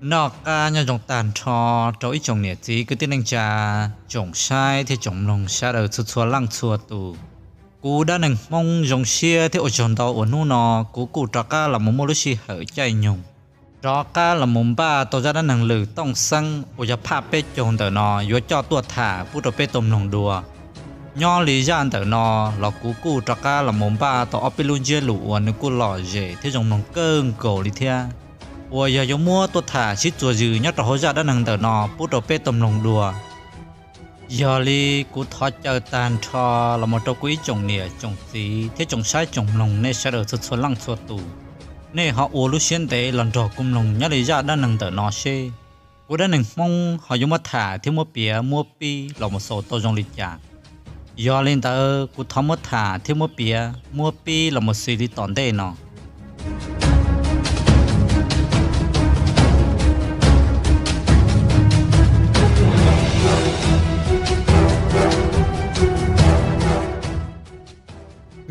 Noj qab nyob zoo tag nrho rau ib tsoom niam txiv kwv tij neej tsa, tsoom saib thiab tsoom mloog sawv daws txhua txhua leej txhua tus. Kuv dab neeg Hmoob zoo siab thiab ua tsaug ntau uas hnub no kuv kuj rov qab los mus muaj lub sij hawm caij nyoog rov qab los mus npaj tau zaj dab neeg Lwm Tooj Xeeb uas yog phaj peb caug ntawm no yuav coj tuaj tham pub rau peb tau mloog dua. Nyob li zaj ntawm no los kuv kuj rov qab los mus npaj tau ob peb lub ntsiab lus uas nws kuj lom zem thiab zoo mloog kawg nkaus li thiab, uas yog yuav muab tuaj tham sib txuas zws nyob rau hauv zaj dab neeg ntawm no pub rau peb tau mloog dua. Yog li kuv thov caw tag nrho los mus rau kuv ib tsoom niam tsoom txiv thiab tsoom saib tsoom mloog nej sawv daws txhua txhua leej txhua tus, nej ho ua lub siab ntev los nrog kuv mloog nyob li zaj dab neeg ntawm no seb kuv dab neeg Hmoob ho yuav muab tham thiab muab piav muab pib los mus xaus tau zoo li cas. Yog li ntawd kuv thov muab tham thiab muab piav muab pib los mus xws li tom ntej no.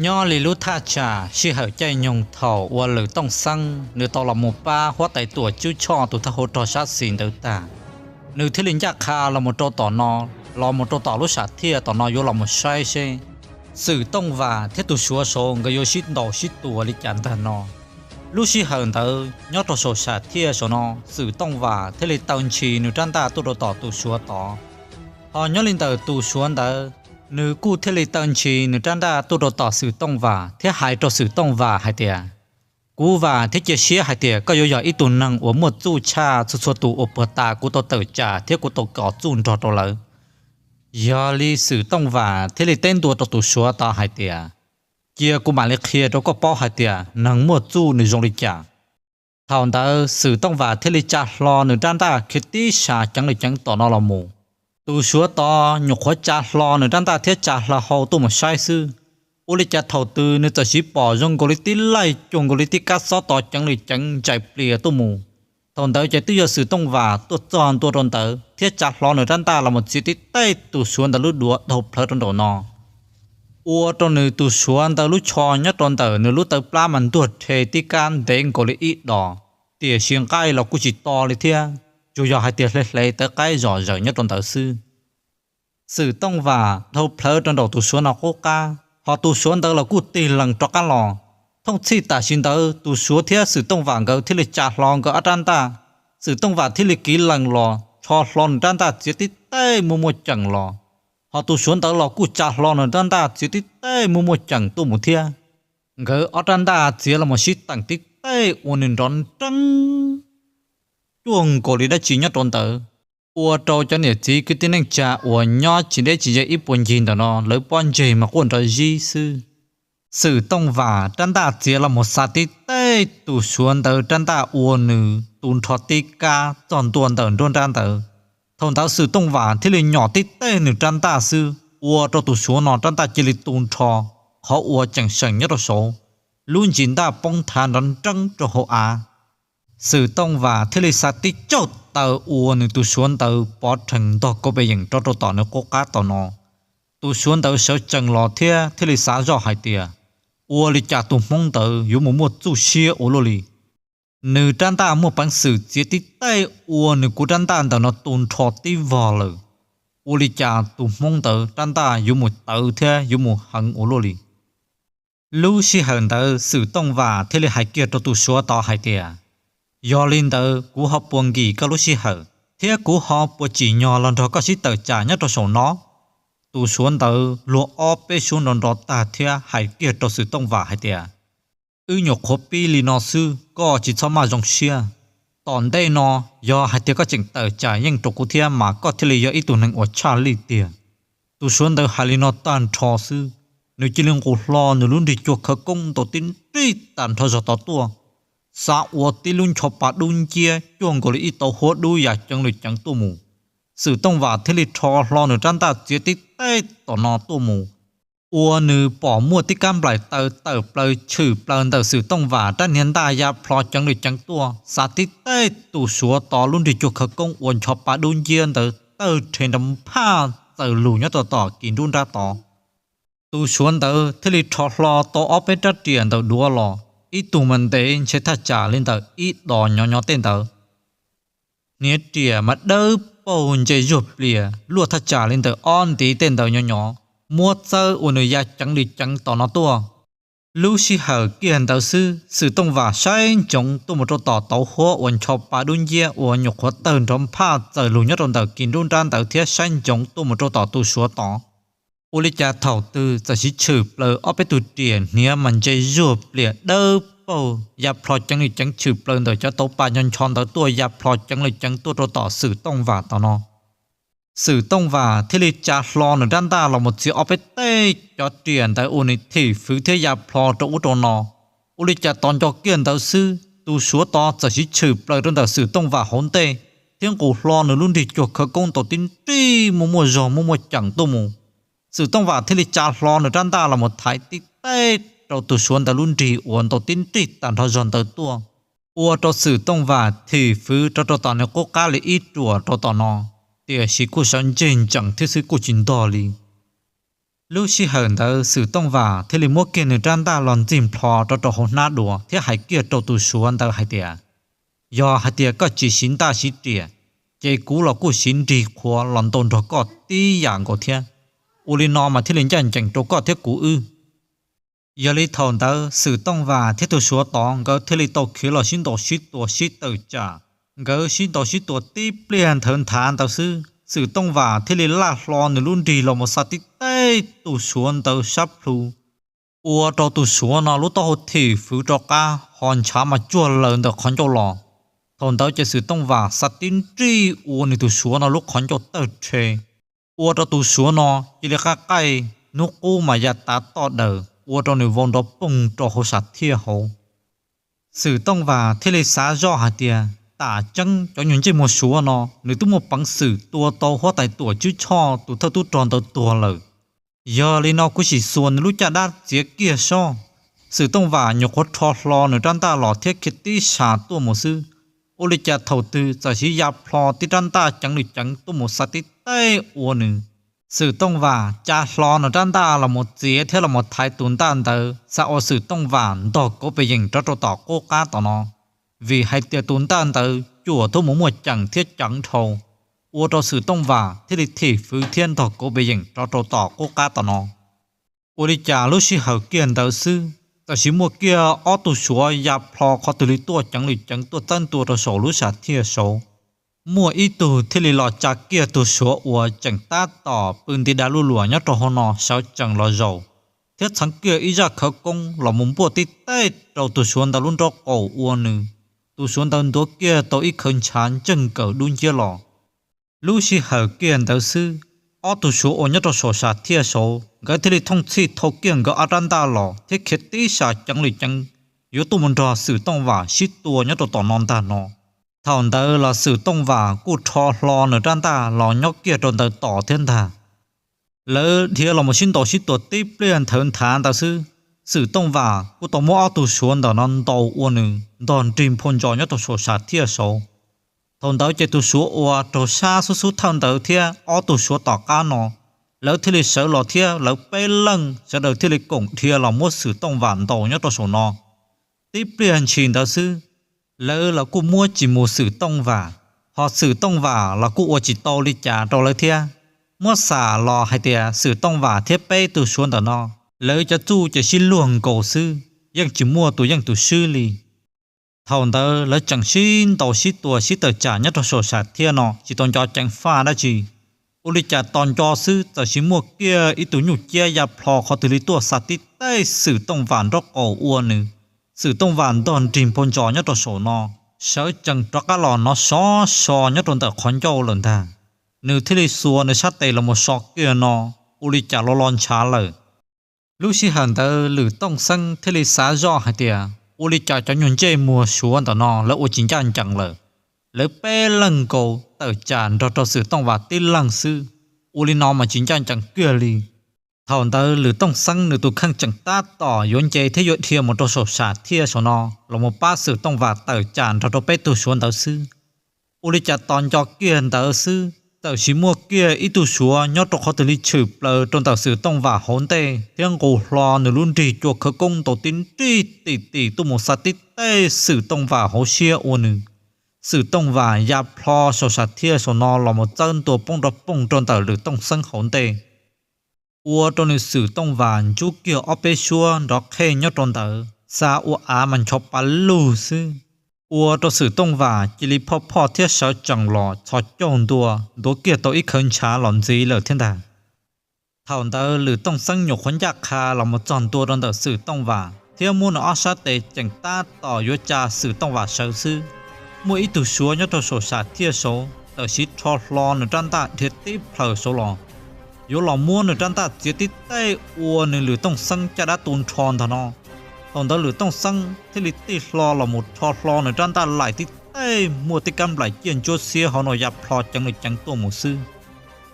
Nyob li lub thaj tsam sij hawm caij nyoog thaum uas Lwm Tooj Xeeb nws tau los mus pab huab tais Tuam Tswb Tshoj tus thawj hauv rog sab xis ntawd tag, nws thiaj li ncaj qha los mus rau tom no, los mus rau tom lub sam thiaj tom no yuav los mus saib seb Xwm Tooj Vam thiab tus Suav saud nkawd yuav sib ntaus sib tua li cas ntag no. Lub sij hawm ntawd nyob rau saum sam thiaj saum no, Xwm Tooj Vam thiaj li taw ntshis nws rab ntaj tuaj rau tom tus Suav tod. Ho nyob li ntawm tus Suav ntawd, nws kuj thiaj li taw ntshis nws rab ntaj tuaj rau tom Xwm Tooj Vam thiab hais rau Xwm Tooj Vam hais tias, kuv vam thiab cia siab hais tias koj yuav yog ib tug neeg uas muaj txuj tshaj txhua txhua tus uas puag ta kuv tau tawm tsam thiab kuv tau kom txuj nrog rau lawv. Yog li Xwm Tooj Vam thiaj li teb ntua rau tus Suav tod hais tias, cia kuv mam li qhia rau koj paub hais tias neeg muaj txuj nws zoo li cas. Thaum ntawd Xwm Tooj Vam thiaj li tsa hlo nws rab ntaj khiav tib sab ceev li ceev tom no los mus. Tus Suav tod nyuam qhuav tsa hlo nws rab ntaj thiab tsa hlo hau tuaj mus saib xwb, ua li cas thaum twg nws txawm siv pom zoo nkaus li tib laij cuag nkaus li tib kab xob tod ceev li ceev ntsais plias tuaj mus. Thaum ntawd ces twb yog Xwm Tooj Vam tuaj txog ntua rau ntawd thiab tsa hlo nws rab ntaj los mus txiav tib teb tus Suav ntawd lub duav dhau plhawv rau nraum no, ua rau nws tus Suav ntawd lub tsho nyob rau ntawm nws lub tawv plab mas ntuag rhe tib kab ntev nkaus li ib dos, tiam sis nqaij los kuj tsis to li thiab, tsuas yog hais tias hle hle tawv qaib zom zaws nyob rau ntawd xwb. Xwm Tooj Vam dhau plhawv rau nraum tus Suav no qub qab, ho tus Suav ntawd los kuj tig lees rov qab los. Thooj txhij tam sim ntawd tus Suav thiab Xwm Tooj Vam nkawd thiaj li tsa hlo nkawd ob rab ntaj. Xwm Tooj Vam thiaj li kiv lees los tsho hlo nws rab ntaj txiav tib teb muaj muaj ceem los, ho tus Suav ntawd los kuj tsa hlo nws rab ntaj txiav tib teb muaj muaj ceem tuaj mus thiab. Nkawd ob rab ntaj txiav los mus sib teem tib teb ua nws nrov nreeb cuag nkaus li dab tsi nyob rau ntawd, ua rau cov niam txiv kwv tij neej tsa uas nyob tsis deb tsis ze ib puag ncig ntawm no lawv pob ntseg mas quaj nrov zib xwb. Xwm Tooj Vam rab ntaj txiav los mus xa tib teb tus Suav ntawd rab ntaj ua nws tu nrho tib kab txog ntua ntawm nruab nrab ntawd. Thaum ntawd Xwm Tooj Vam thiaj li nyom tib teb nws rab ntaj xwb, ua rau tus Suav no rab ntaj cia li tu nrho, qhov uas tseem seem nyob rau saud, lub ntsis ntaj poob thav nrov nreeb rau hauv av. Xwm Tooj Vam thiaj li xa tib caug taw ua nws tus Suav ntawd pov rhees ntog kauv pes yeem rov rau tom nws qub qab tom no. Tus Suav ntawd sawv tsees los thiab thiaj li xav zoj hais tias, ua li cas tus Hmoob ntawd yuav mus muaj txuj siab ua luaj li. Nws rab ntaj muaj peev xwm txiav tib teb ua nws kuv rab ntaj ntawm no tu nrho tib vog lawm. Ua li cas tus Hmoob ntawd rab ntaj yuav mus tawv thiab yuav mus heev ua luaj li. Lub sij hawm ntawd Xwm Tooj Vam thiaj li hais kiag rau tus Suav tod hais tias, yog li ntawd kuv ho puas nkim koj lub sij hawm thiab kuv ho puas tsim nyog los nrog koj sib tawm tsam nyob rau saum no? Tus Suav ntawd luag ob peb suab nrov nrov tag thiab hais kiag rau Xwm Tooj Vam hais tias, wb nyuam qhuav pib li no xwb, koj tsis txhob maj zoo siab. Tom ntej no, yog hais tias koj tseem tawm tsam yeej rau kuv thiab mas koj thiaj li yog ib tug neeg uas tshaj lij tiag. Tus Suav ntawd hais li no tag nrho xwb, nws cia li nqus hlo nws lub nrig cuag khawv koob ntaus tib nrig tag nrho zog tod tuaj, xav ua tib lub ncho pa dub nciab cuag nkaus li ib tauv huab dub yam ceev li ceev tuaj mus. Xwm Tooj Vam thiaj li rho hlo nws rab ntaj txiav tib teb tom no tuaj mus, ua nws pom muaj tib kab nplaim taw tawm plaws tshwm plaws ntawm Xwm Tooj Vam rab niag ntaj ya plho ceev li ceev tuaj, xav tib teb tus Suav tod lub nrig cuag khawv koob ua ncho pa dub nciab ntawd tawg rhe nrov nphaj txawm lug nyob rau tom kis nruab nrab tod. Tus Suav ntawd thiaj li rho hlo tau ob peb rab riam ntawm duav los, ib tug mas ntev ntshe thaj tsam li ntawm ib dos nyov nyov tej ntawd. hniav riam mas dawb paug ntse zuag plias luaj thaj tsam li ntawm ob ntiv tej ntawd nyob nyob, muab txawb ua nws ya ceev li ceev tom no tuaj. Lub sij hawm kiag ntawd xwb Xwm Tooj Vam saib ntsoov tuaj mus rau tom tauv huab uas ncho pa dub nciab uas nyuam qhuav tawg nrov nphaj txawm lug nyob rau ntawm kis nruab nrab ntawd thiab saib ntsoov tuaj mus rau tom tus Suav tod. Ua li cas thaum twg txawm siv tshwm plaws ob peb tug riam hniav mas ntse zuag plias dawb paug ya plho ceev li ceev tshwm plaws ntawm cov tauv pa ncho ncho ntawd tuaj ya plho ceev li ceev tuaj rau tom Xwm Tooj Vam tom no. Xwm Tooj Vam thiaj li tsa hlo nws rab ntaj los mus txiav ob peb teg cov riam ntawd ua nws thim fwv thiab ya plho rau ub rau no. Ua li cas tos nco kiag ntawd xwb tus Suav tod txawm siv tshwm plaws rau ntawm Xwm Tooj Vam hauv ntej thiab nqus hlo nws lub nrig cuag khawv koob ntaus tib nrij muaj muaj zog muaj muaj ceem tuaj mus. Xwm Tooj Vam thiaj li tsa hlo nws rab ntaj los mus thaiv tib teg rau tus Suav ntawd lub nrig uas ntaus tib nrij tag nrho zog ntawd tuaj, ua rau Xwm Tooj Vam thim fwv rov rau tom nws qub qab li ib ruam rau tom no, tiam sis kuj sawv ntseg ntsees thiab xwb kuj tsis ntog li. Lub sij hawm ntawd Xwm Tooj Vam thiaj li muab kiag nws rab ntaj los ntxig nplho rov rau hauv hnab dua thiab hais kiag rau tus Suav ntawd hais tias, Yog hais tias koj tsis siv ntaj siv riam, ces kuv los kuj siv nrig qhuav los ntaus nrog koj tib yam nkaus thiab. Ua li no mas thiaj li ncaj ncees rau koj thiab kuv wb. Yog li thaum ntawd Xwm Tooj Vam thiab tus Suav tod nkawd thiaj li tau khiav los sib ntaus sib tua sib tawm tsam. Nkawd sib ntaus sib tua tib pliag nthawv nthav ntawd xwb Xwm Tooj Vam thiaj li laj hlo nws lub nrig los mus xa tib teg tus Suav ntawd sab plhu, ua rau tus Suav no lub taub hau thim fwv rov qab ho ntshav mas tsuag lawm ntawm qhov ncauj los. Thaum ntawd ces Xwm Tooj Vam xa tib nrij ua nws tus Suav no lub qhov ncauj tawg rhe, ua rau tus Suav no cia li qab qaij hnub qub mas ya tav toj daws ua rau nws vau nrov poog rau hauv sam thiaj hauv. Xwm Tooj Vam thiaj li xav zoj hais tias tam tseeb cov nyuag ntsej muag Suav no nws twb muaj peev xwm tua tau huab tais Tuam Tswb Tshoj tus thawj tub rog ntawd tuag lawm. Yog li no kuv sim xuas nws lub caj dab txiav kiag soj. Xwm Tooj Vam nyuam qhuav rho hlo nws rab ntaj los thiab khiav tib sab tuaj mus xwb, ua li cas thaum twg txawm siv ya plho tib rab ntaj ceev li ceev tuaj mus xa tib teg ua nws. Xwm Tooj Vam tsa hlo nws rab ntaj los mus txiav thiab los mus thaiv tus ntaj ntawd xa ua Xwm Tooj Vam ntog kauv pes yeem rov rau tom qub qab tom no, vim hais tias tus ntaj ntawd cuam tuaj mus muaj ceem thiab ceev dhau, ua rau Xwm Tooj Vam thiaj li thim fwv thiab ntog kauv pes yeem rov rau tom qub qab tom no. Ua li cas lub sij hawm kiag ntawd xwb, txawm siv muaj kiag ob tug Suav ya plho qhov twg li tuaj ceev li ceev tuaj txawb ntua rau saum lub sam thiaj saud. Muaj ib tug thiaj li los tsa kiag tus Suav uas tseem tab tom pw nti da luj luam nyob rau hauv no sawv tsees los zaum, thiab txheev kiag ib zaj khawv koob los mus npuaj tib teg rau tus Suav ntawd lub nraub qaum ua nws. Tus Suav ntawd ntuav kiag tau ib khawv ntshav ntseeg kawm dub nciab los. Lub sij hawm kiag ntawd xwb, ob tug Suav uas nyob rau saum sam thiaj saud nkawd thiaj li thooj txhij thau kiag nkawd ob rab ntaj los thiab khiav tib sab ceev li ceev yuav tuaj mus nrog Xwm Tooj Vam sib tua nyob rau tom no ntag no. Thaum ntawd los Xwm Tooj Vam kuj rho hlo nws rab ntaj los nyob kiag rau ntawd tos thiab ntag. Lawv dhia los mus sib ntaus sib tua tib pliag nthawv nthav ntawd xwb, Xwm Tooj Vam kuj tau muab ob tug Suav ntawm no ntaus ua nws ntog nrig nphau ntsos nyob rau saum sam thiaj saud. Thaum ntawd ces tus Suav uas raug sab xub xub thawj ntawd thiab ob tug Suav tom qab no, lawv thiaj li sawv los thiab lawv peb leej sawv daws thiaj li koom dhia los muab Xwm Tooj Vam ntaus nyob rau saum no. Tib pliag ntshis ntawd xwb, lawv los kuj muab tsis mus Xwm Tooj Vam, ho Xwm Tooj Vam los kuj ua tsis tau li cas rau lawv thiab. Muab xam los hais tias Xwm Tooj Vam thiab peb tug Suav ntawm no, lawv cov txuj ces sib luag nkaus xwb, yeej tsis muaj tus yeej tus swb li. Thaum ntawd lawv tseem sib ntaus sib tua sib tawm tsam nyob rau saum sam thiaj no tsis tau nco ceev faj dab tsi. Ua li cas tos nco xwb txawm siv muaj kiag ib tug nyuj ciab ya plho qhov twg li tuaj xa tib teg Xwm Tooj Vam nraub qaum ua nws. Xwm Tooj Vam ntog nrig nphau ntsos nyob rau saum no, sawv tsees rov qab los hnov sov so nyob rau ntawm qhov ncauj lawm ntag. Nws thiaj li xuas nws sab tes los mus so kiag no, ua li cas los los ntshav lawm. Lub sij hawm ntawd Lwm Tooj Xeeb thiaj li xav zoj hais tias ua li cas cov nyuag ntsej muag Suav ntawm no lawv ua tsis ncaj ncees lawm. Lawv peb leeg nkaus tawm tsam nrog rau Xwm Tooj Vam tib leeg xwb, ua li no mas tsis ncaj ncees kiag li. Thaum ntawd Lwm Tooj Xeeb nws tus kheej tseem tab tom yuav nce thiab yuav dhia mus rau saum sam thiaj saum no los mus pab Xwm Tooj Vam tawm tsam nrog rau peb tug Suav ntawd xwb. Ua li cas tos nco kiag ntawd xwb txawm siv muaj kiag ib tug Suav nyob rau qhov twg li tshwm plaws rau ntawm Xwm Tooj Vam hauv ntej thiab nqus hlo nws lub nrig cua khawv koob ntaus tib nrij tim tim tuaj mus xa tib teg Xwm Tooj Vam hauv siab ua nws. Xwm Tooj Vam ya plho saum sam thiaj saum no los mus txawb ntua poob nrov poog rau ntawm Lwm Tooj Xeeb hauv ntej, ua rau nws Xwm Tooj Vam ntsub kiag ob peb suab nrov qhej nyob rau ntawd, xa ua av mas ncho pa lug xwb. Ua rau Xwm Tooj Vam cia li phoj phoj thiab sawv tsees los txhos caug ntua, ntuav kiag tau ib khawv ntshav los ntxiv lawm thiab ntag. Thaum ntawd Lwm Tooj Xeeb nyuam qhuav ncaj qha los mus txog ntua rau ntawm Xwm Tooj Vam thiab muab nws ob sab tes ceem tab tom yuav tsa Xwm Tooj Vam sawv xwb, muaj ib tug Suav nyob rau saum sam thiaj saud tawm siv rho hlo nws rab ntaj dhia tib plhaws saud los, yuav los muab nws rab ntaj txiav tib teg ua nws Lwm Tooj Xeeb caj dab tu nrho ntag no. Thaum ntawd Lwm Tooj Xeeb thiaj li tig hlo los mus rho hlo nws rab ntaj laim tib teg, muaj tej kab nplaim ciaj ntsuab xiab hauv no ya plho ceev li ceev tuaj mus xwb,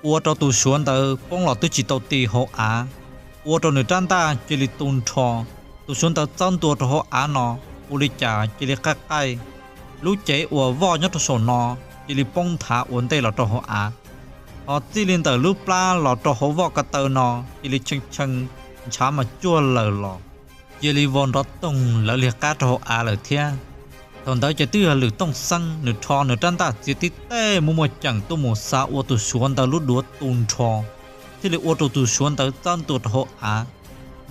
ua rau tus Suav ntawd poob los twb tsis tau ti hauv av, ua rau nws rab ntaj cia li tu nrho. Tus Suav ntawd txawb ntua rau hauv av no, ua li cas cia li qaij qaij, lub cev uas voj nyob rau saum no cia li poob nthav ua ntej los rau hauv av, ho txij li ntawm lub plab los rau hauv voj ka taw no cia li tshee tshee, ntshav mas tsuag lawm los cia li vau nrov toog lawv liag qab rau hauv av lawm thiab. Thaum ntawd ces twb yog Lwm Tooj Xeeb nws rho nws rab ntaj txiav tib teg muaj muaj ceem tuaj mus xa ua tus Suav ntawd lub duav tu nrho, thiaj li ua rau tus Suav ntawd txawb ntua rau hauv av,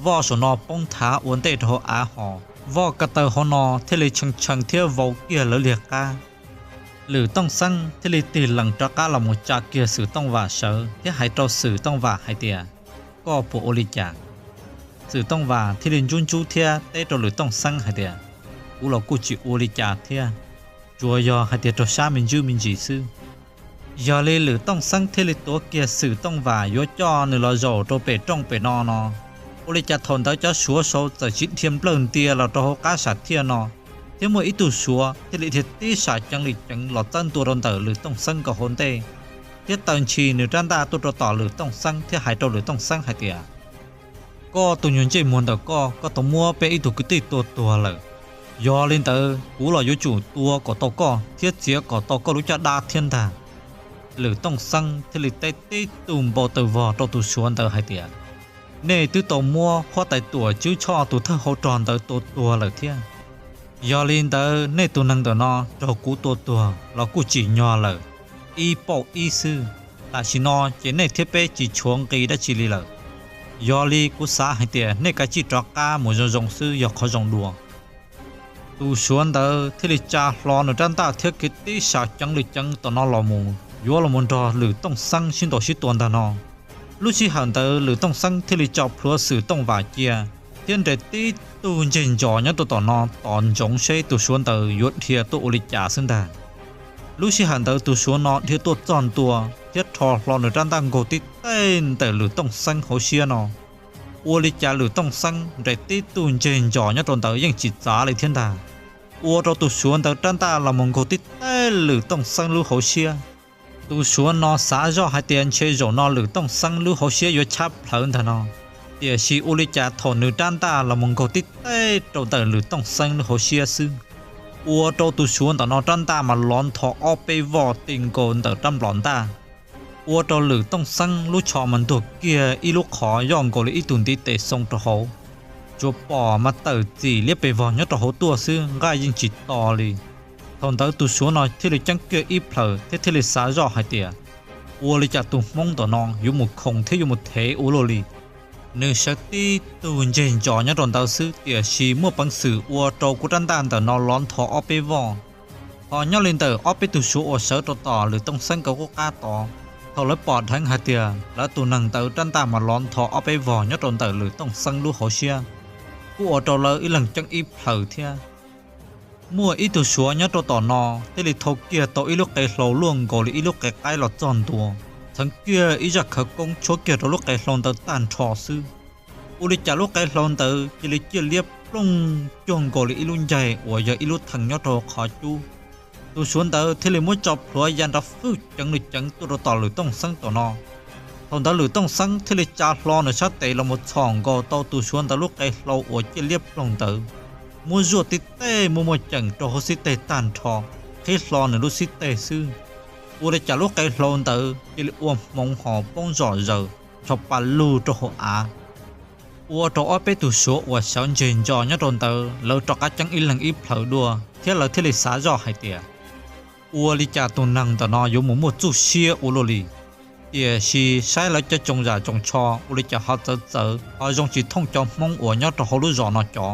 voj saum no poob nthav ua ntej rau hauv av hos, voj ka taw hauv no thiaj li tshee tshee thiab vau kiag lawv liag qab. Lwm Tooj Xeeb thiaj li tig lees rov qab los mus tsa kiag Xwm Tooj Vam sawv thiab hais rau Xwm Tooj Vam hais tias, Koj puas ua li cas? Xwm Tooj Vam thiaj li ntsub ntsub thiab teb rau Lwm Tooj Xeeb hais tias, Kuv los kuj tsis ua li cas thiab, tsuas yog hais tias raug sab me ntsis me ntsis xwb. Yog li Lwm Tooj Xeeb thiaj li tuav kiag Xwm Tooj Vam yuav coj nws los zaum rau pem rooj pem no no, ua li cas thaum ntawd cov Suav saud txawm tsiv dhia nplawg ntia los rau hauv qab sam thiaj no, thiab muaj ib tug Suav thiaj li dhia tib sam ceev li ceev los txawb ntua rau ntawm Lwm Tooj Xeeb nkaus hauv ntej, thiab taw ntshis nws rab ntaj tuaj rau tom Lwm Tooj Xeeb thiab hais rau Lwm Tooj Xeeb hais tias, Koj tus nyuag ntsej muag ntawm koj, koj tau muab peb ib tug kwv tij tua tuag lawm. Yog li ntawd kuv los yuav tsum tua kom tau koj thiab txiav kom tau koj lub caj dab thiab ntag. Lwm Tooj Xeeb thiaj li teb tib tug npau taws vog rau tus Suav ntawd hais tias, Nej twb tau muab huab tais Tuam Tswb Tshoj tus thawj hauv rog ntawd tua tuag lawm thiab. Yog li ntawd nej tus neeg ntawm no raug kuv tua tuag los kuj tsim nyog lawm, ib pauj ib xwb. Tam sim no ces nej thiab peb tsis tshuav nqi dab tsi li lawm. Yog li kuv xav hais tias nej kav tsij rov qab mus zoo zoo xwb yog qhov zoo dua. Tus Suav ntawd thiaj li tsa hlo nws rab ntaj thiab kwv tib sam ceev li ceev tom no los mus yuav los mus nrog Lwm Tooj Xeeb sib ntaus sib tua ntag no. Lub sij hawm ntawd Lwm Tooj Xeeb thiaj li tso plhuav Xwm Tooj Vam cia, thiab nres tib tug ntseg ntsos nyob rau tom no tos ntsoov seb tus Suav ntawd yuav dhia tuaj ua li cas xwb ntag. Lub sij hawm ntawd tus Suav no dhia tuaj txog ntua thiab rho hlo nws rab ntaj nkaug tib teg ntawm Lwm Tooj Xeeb hauv siab no, ua li cas Lwm Tooj Xeeb nres tib tug ntseg ntsos nyob rau ntawd yeej tsis txav li thiab ntag. Ua rau tus Suav ntawd rab ntaj los mus nkaug tib teg Lwm Tooj Xeeb lub hauv siab. Tus Suav no xav zoj hais tias ntshe zaum no Lwm Tooj Xeeb lub hauv siab yuav tshab plhawv ntag no, tiam sis ua li cas thaum nws rab ntaj los mus nkaug tib teg rau ntawm Lwm Tooj Xeeb lub hauv siab xwb, ua rau tus Suav ntawm no rab ntaj mas lov ntho ob peb voj ti nkaus ntawm rab nplos ntaj, ua rau Lwm Tooj Xeeb lub tsho mas ntuag kiag ib lub qhov yoj nkaus li ib tug ntiv tes xoo rau hauv. Tsuas pom mas tawm txim liab pes vog nyob rau hauv tuaj xwb, nqaij yeej tsis to li. Thaum ntawd tus Suav no thiaj li ceeb kiag ib plhaws thiab thiaj li xav zoj hais tias, ua li cas tus Hmoob ntawm no yuav mus khoom thiab yuav mus thev ua luaj li. Nws sawv tib tug ntseg ntsos nyob rau ntawd xwb, tiam sis muaj peev xwm ua rau kuv rab ntaj ntawm no lov ntho ob peb voj. Ho nyob li ntawm ob peb tug Suav uas sawv rau tom Lwm Tooj Xeeb kaum qub qab tod, thaum lawv pom dheev hais tias lawv tus neeg ntawd rab ntaj mas lov ntho ob peb vog nyob rau ntawm Lwm Tooj Xeeb lub hauv siab, kuj ua rau lawv ib leeg ceeb ib plhaws thiab. Muaj ib tug Suav nyob rau tom no thiaj li thau kiag tau ib lub qe hlau luaj nkaus li ib lub qe qaib los txog ntua, txheev kiag ib zaj khawv koob tshuab kiag rau lub qe hlau ntawd tag nrho xwb. Ua li cas lub qe hlau ntawd cia li ciaj liab ploog cuag nkaus li ib lub ncaig uas yog ib lub theem nyob rau qhov cub. Tus Suav ntawd thiaj li muab tso plhuav ya nrov fwj ceev li ceev tuaj rau tom Lwm Tooj Xeeb tom no. Thaum ntawd Lwm Tooj Xeeb thiaj li tsa hlo nws sab tes los mus txhom nkaus tau tus Suav ntawd lub qe hlau uas ciaj liab ploog ntawd, muab zuaj tib teg muaj muaj ceem rau hauv xib teg tag nrho, qhib hlo nws lub xib teg xwb. Ua li cas lub qe hlau ntawd cia li ua hmoov hos poob zom zaws ncho pa lug rau hauv av. Ua rau ob peb tug Suav uas sawv ntseg ntso nyob rau ntawd lawv rov qab ceeb ib leeg ib plhaws dua thiab lawv thiaj li xav zoj hais tias, Ua li cas tus neeg ntawm no yuav mus muaj txuj siab ua luaj li? Tiam sis saib lawv cov tsoos zam tsoos tsho ua li cas ho txawv txawv ho zoo tsis thooj cov Hmoob uas nyob rau hauv lub zos no cov.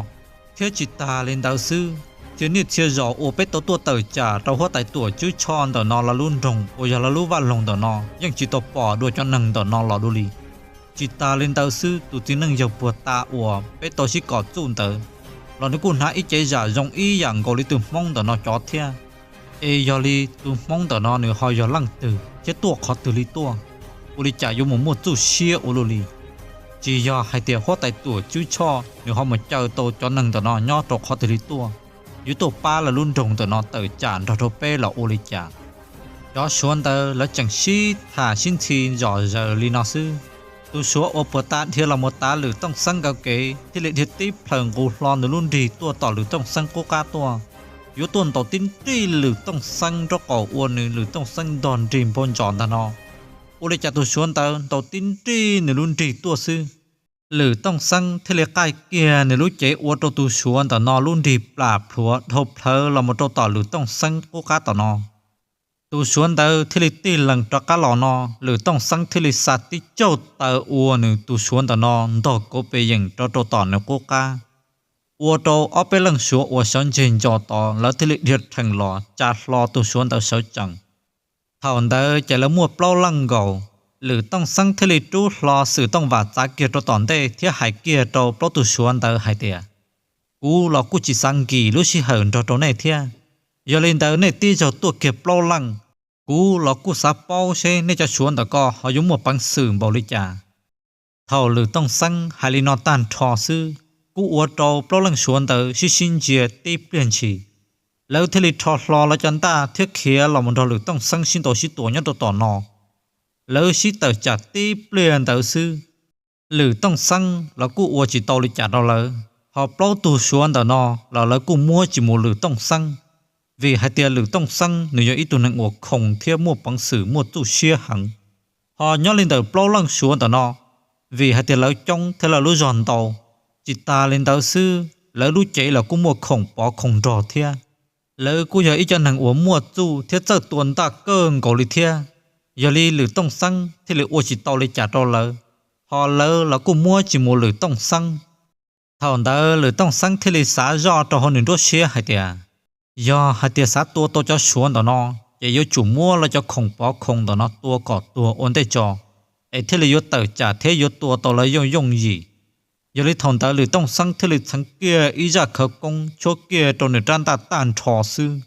Thiab tsis tas li ntawd xwb, txhia niaj txhia zaus uas peb tau tuaj tawm tsam rau huab tais Tuam Tswb Tshoj ntawm no lawv lub nroog uas yog lawv lub vaj loog ntawm no yeej tsis tau pom dua cov neeg ntawm no los dua li. Tsis tas li ntawd xwb, tus txiv neej yawg puag ta uas peb tau sib kom txuj ntawd los nws kuj hnav ib cev zam zoo ib yam nkaus li tus Hmoob ntawm no cov thiab. Es yog li tus Hmoob ntawm no nws ho yog leej twg thiab tuaj qhov twg li tuaj? Ua li cas yuav mus muaj txuj siab ua luaj li? Tsis yog hais tias huab tais Tuam Tswb Tshoj nws ho mus caw tau cov neeg ntawm no nyob rau qhov twg li tuaj, yuav tuaj pab lawv lub nroog ntawm no tawm tsam nrog rau peb los ua li cas? Cov Suav ntawd lawv tseem sib tham sib ntxhi zom zaws li no xwb, tus Suav uas puag ta dhia los mus tav Lwm Tooj Xeeb nkawd kev thiaj li dhia tib plhaws nqus hlo nws lub nrig tuaj tom Lwm Tooj Xeeb qub qab tuaj, yuav tuaj ntaus tib nrij Lwm Tooj Xeeb nraub qaum ua nws Lwm Tooj Xeeb ntog nrig npau ntsos ntag no. Ua li cas tus Suav ntawd ntaus tib nrij nws lub nrig tuaj xwb, Lwm Tooj Xeeb thiaj li qaij kiag nws lub cev ua rau tus Suav ntawm no lub nrig plam plhuav dhau plhawv los mus rau tom Lwm Tooj Xeeb qub qab tom no. Tus Suav ntawd thiaj li tig lees rov qab los no, Lwm Tooj Xeeb thiaj li xa tib tsaug taw ua nws tus Suav ntawm no ntog kauv pes yeem rov rau tom nws qub qab, ua rau ob peb leej Suav uas sawv ntseg ntso tod lawv thiaj li dhia rhees los tsa hlo tus Suav ntawd sawv tsees. Thaum ntawd ces lawv muaj plaub leej nkaus, Lwm Tooj Xeeb thiaj li rub hlo xwm tooj vam txav kiag rau tom ntej thiab hais kiag rau plaub tug Suav ntawd hais tias, kuv los kuj tsis xav nkim lub sij hawm nrog rau nej thiab. Yog li ntawd nej tib zaug tuaj kiag plaub leej, kuv los kuj xav paub seb nej cov Suav ntawm ko ho yuav muaj peev xwm npaum li cas. Thaum Lwm Tooj Xeeb hais li no tag nrho xwb, kuj ua rau plaub leej Suav ntawd sib sib ntsia tib pliag ntshis, lawv thiaj li rho hlo lawv cov ntaj thiab khiav los mus nrog Lwm Tooj Xeeb sib ntaus sib tua nyob rau tom no. Lawv sib tawm tsam tib pliag ntawd xwb, Lwm Tooj Xeeb los kuj ua tsis tau li cas rau lawv, ho plaub tug Suav ntawm no los lawv kuj muab tsis mus Lwm Tooj Xeeb, vim hais tias Lwm Tooj Xeeb nws yog ib tug neeg uas khoom thiab muaj peev xwm muaj txuj siab heev. Ho nyob li ntawm plaub leej Suav ntawm no, vim hais tias lawv coob thiab lawv lub zog ntau, tsis tas li ntawd xwb lawv lub cev los kuj muaj khoom pov khoom nrog thiab. Lawv kuj yog ib cov neeg uas muaj txuj thiab txawj tua ntaj kawg nkaus li thiab. Yog li Lwm Tooj Xeeb thiaj li ua tsis tau li cas rau lawv, ho lawv los kuj muab tsis mus Lwm Tooj Xeeb. Thaum ntawd Lwm Tooj Xeeb thiaj li xav zoj rau hauv nws nruab siab hais tias, yog hais tias xav tua tau cov Suav ntawm no, ces yuav tsum muab lawv cov khoom pov khoom ntawm no tua kom tuag ua ntej tso, es thiaj li yuav tawm tsam thiab yuav tua tau lawv yooj yooj yim. Yog li thaum ntawd Lwm Tooj Xeeb thiaj li txheev kiag ib zaj khawv koob tshuab kiag rau nws rab ntaj tag nrho xwb.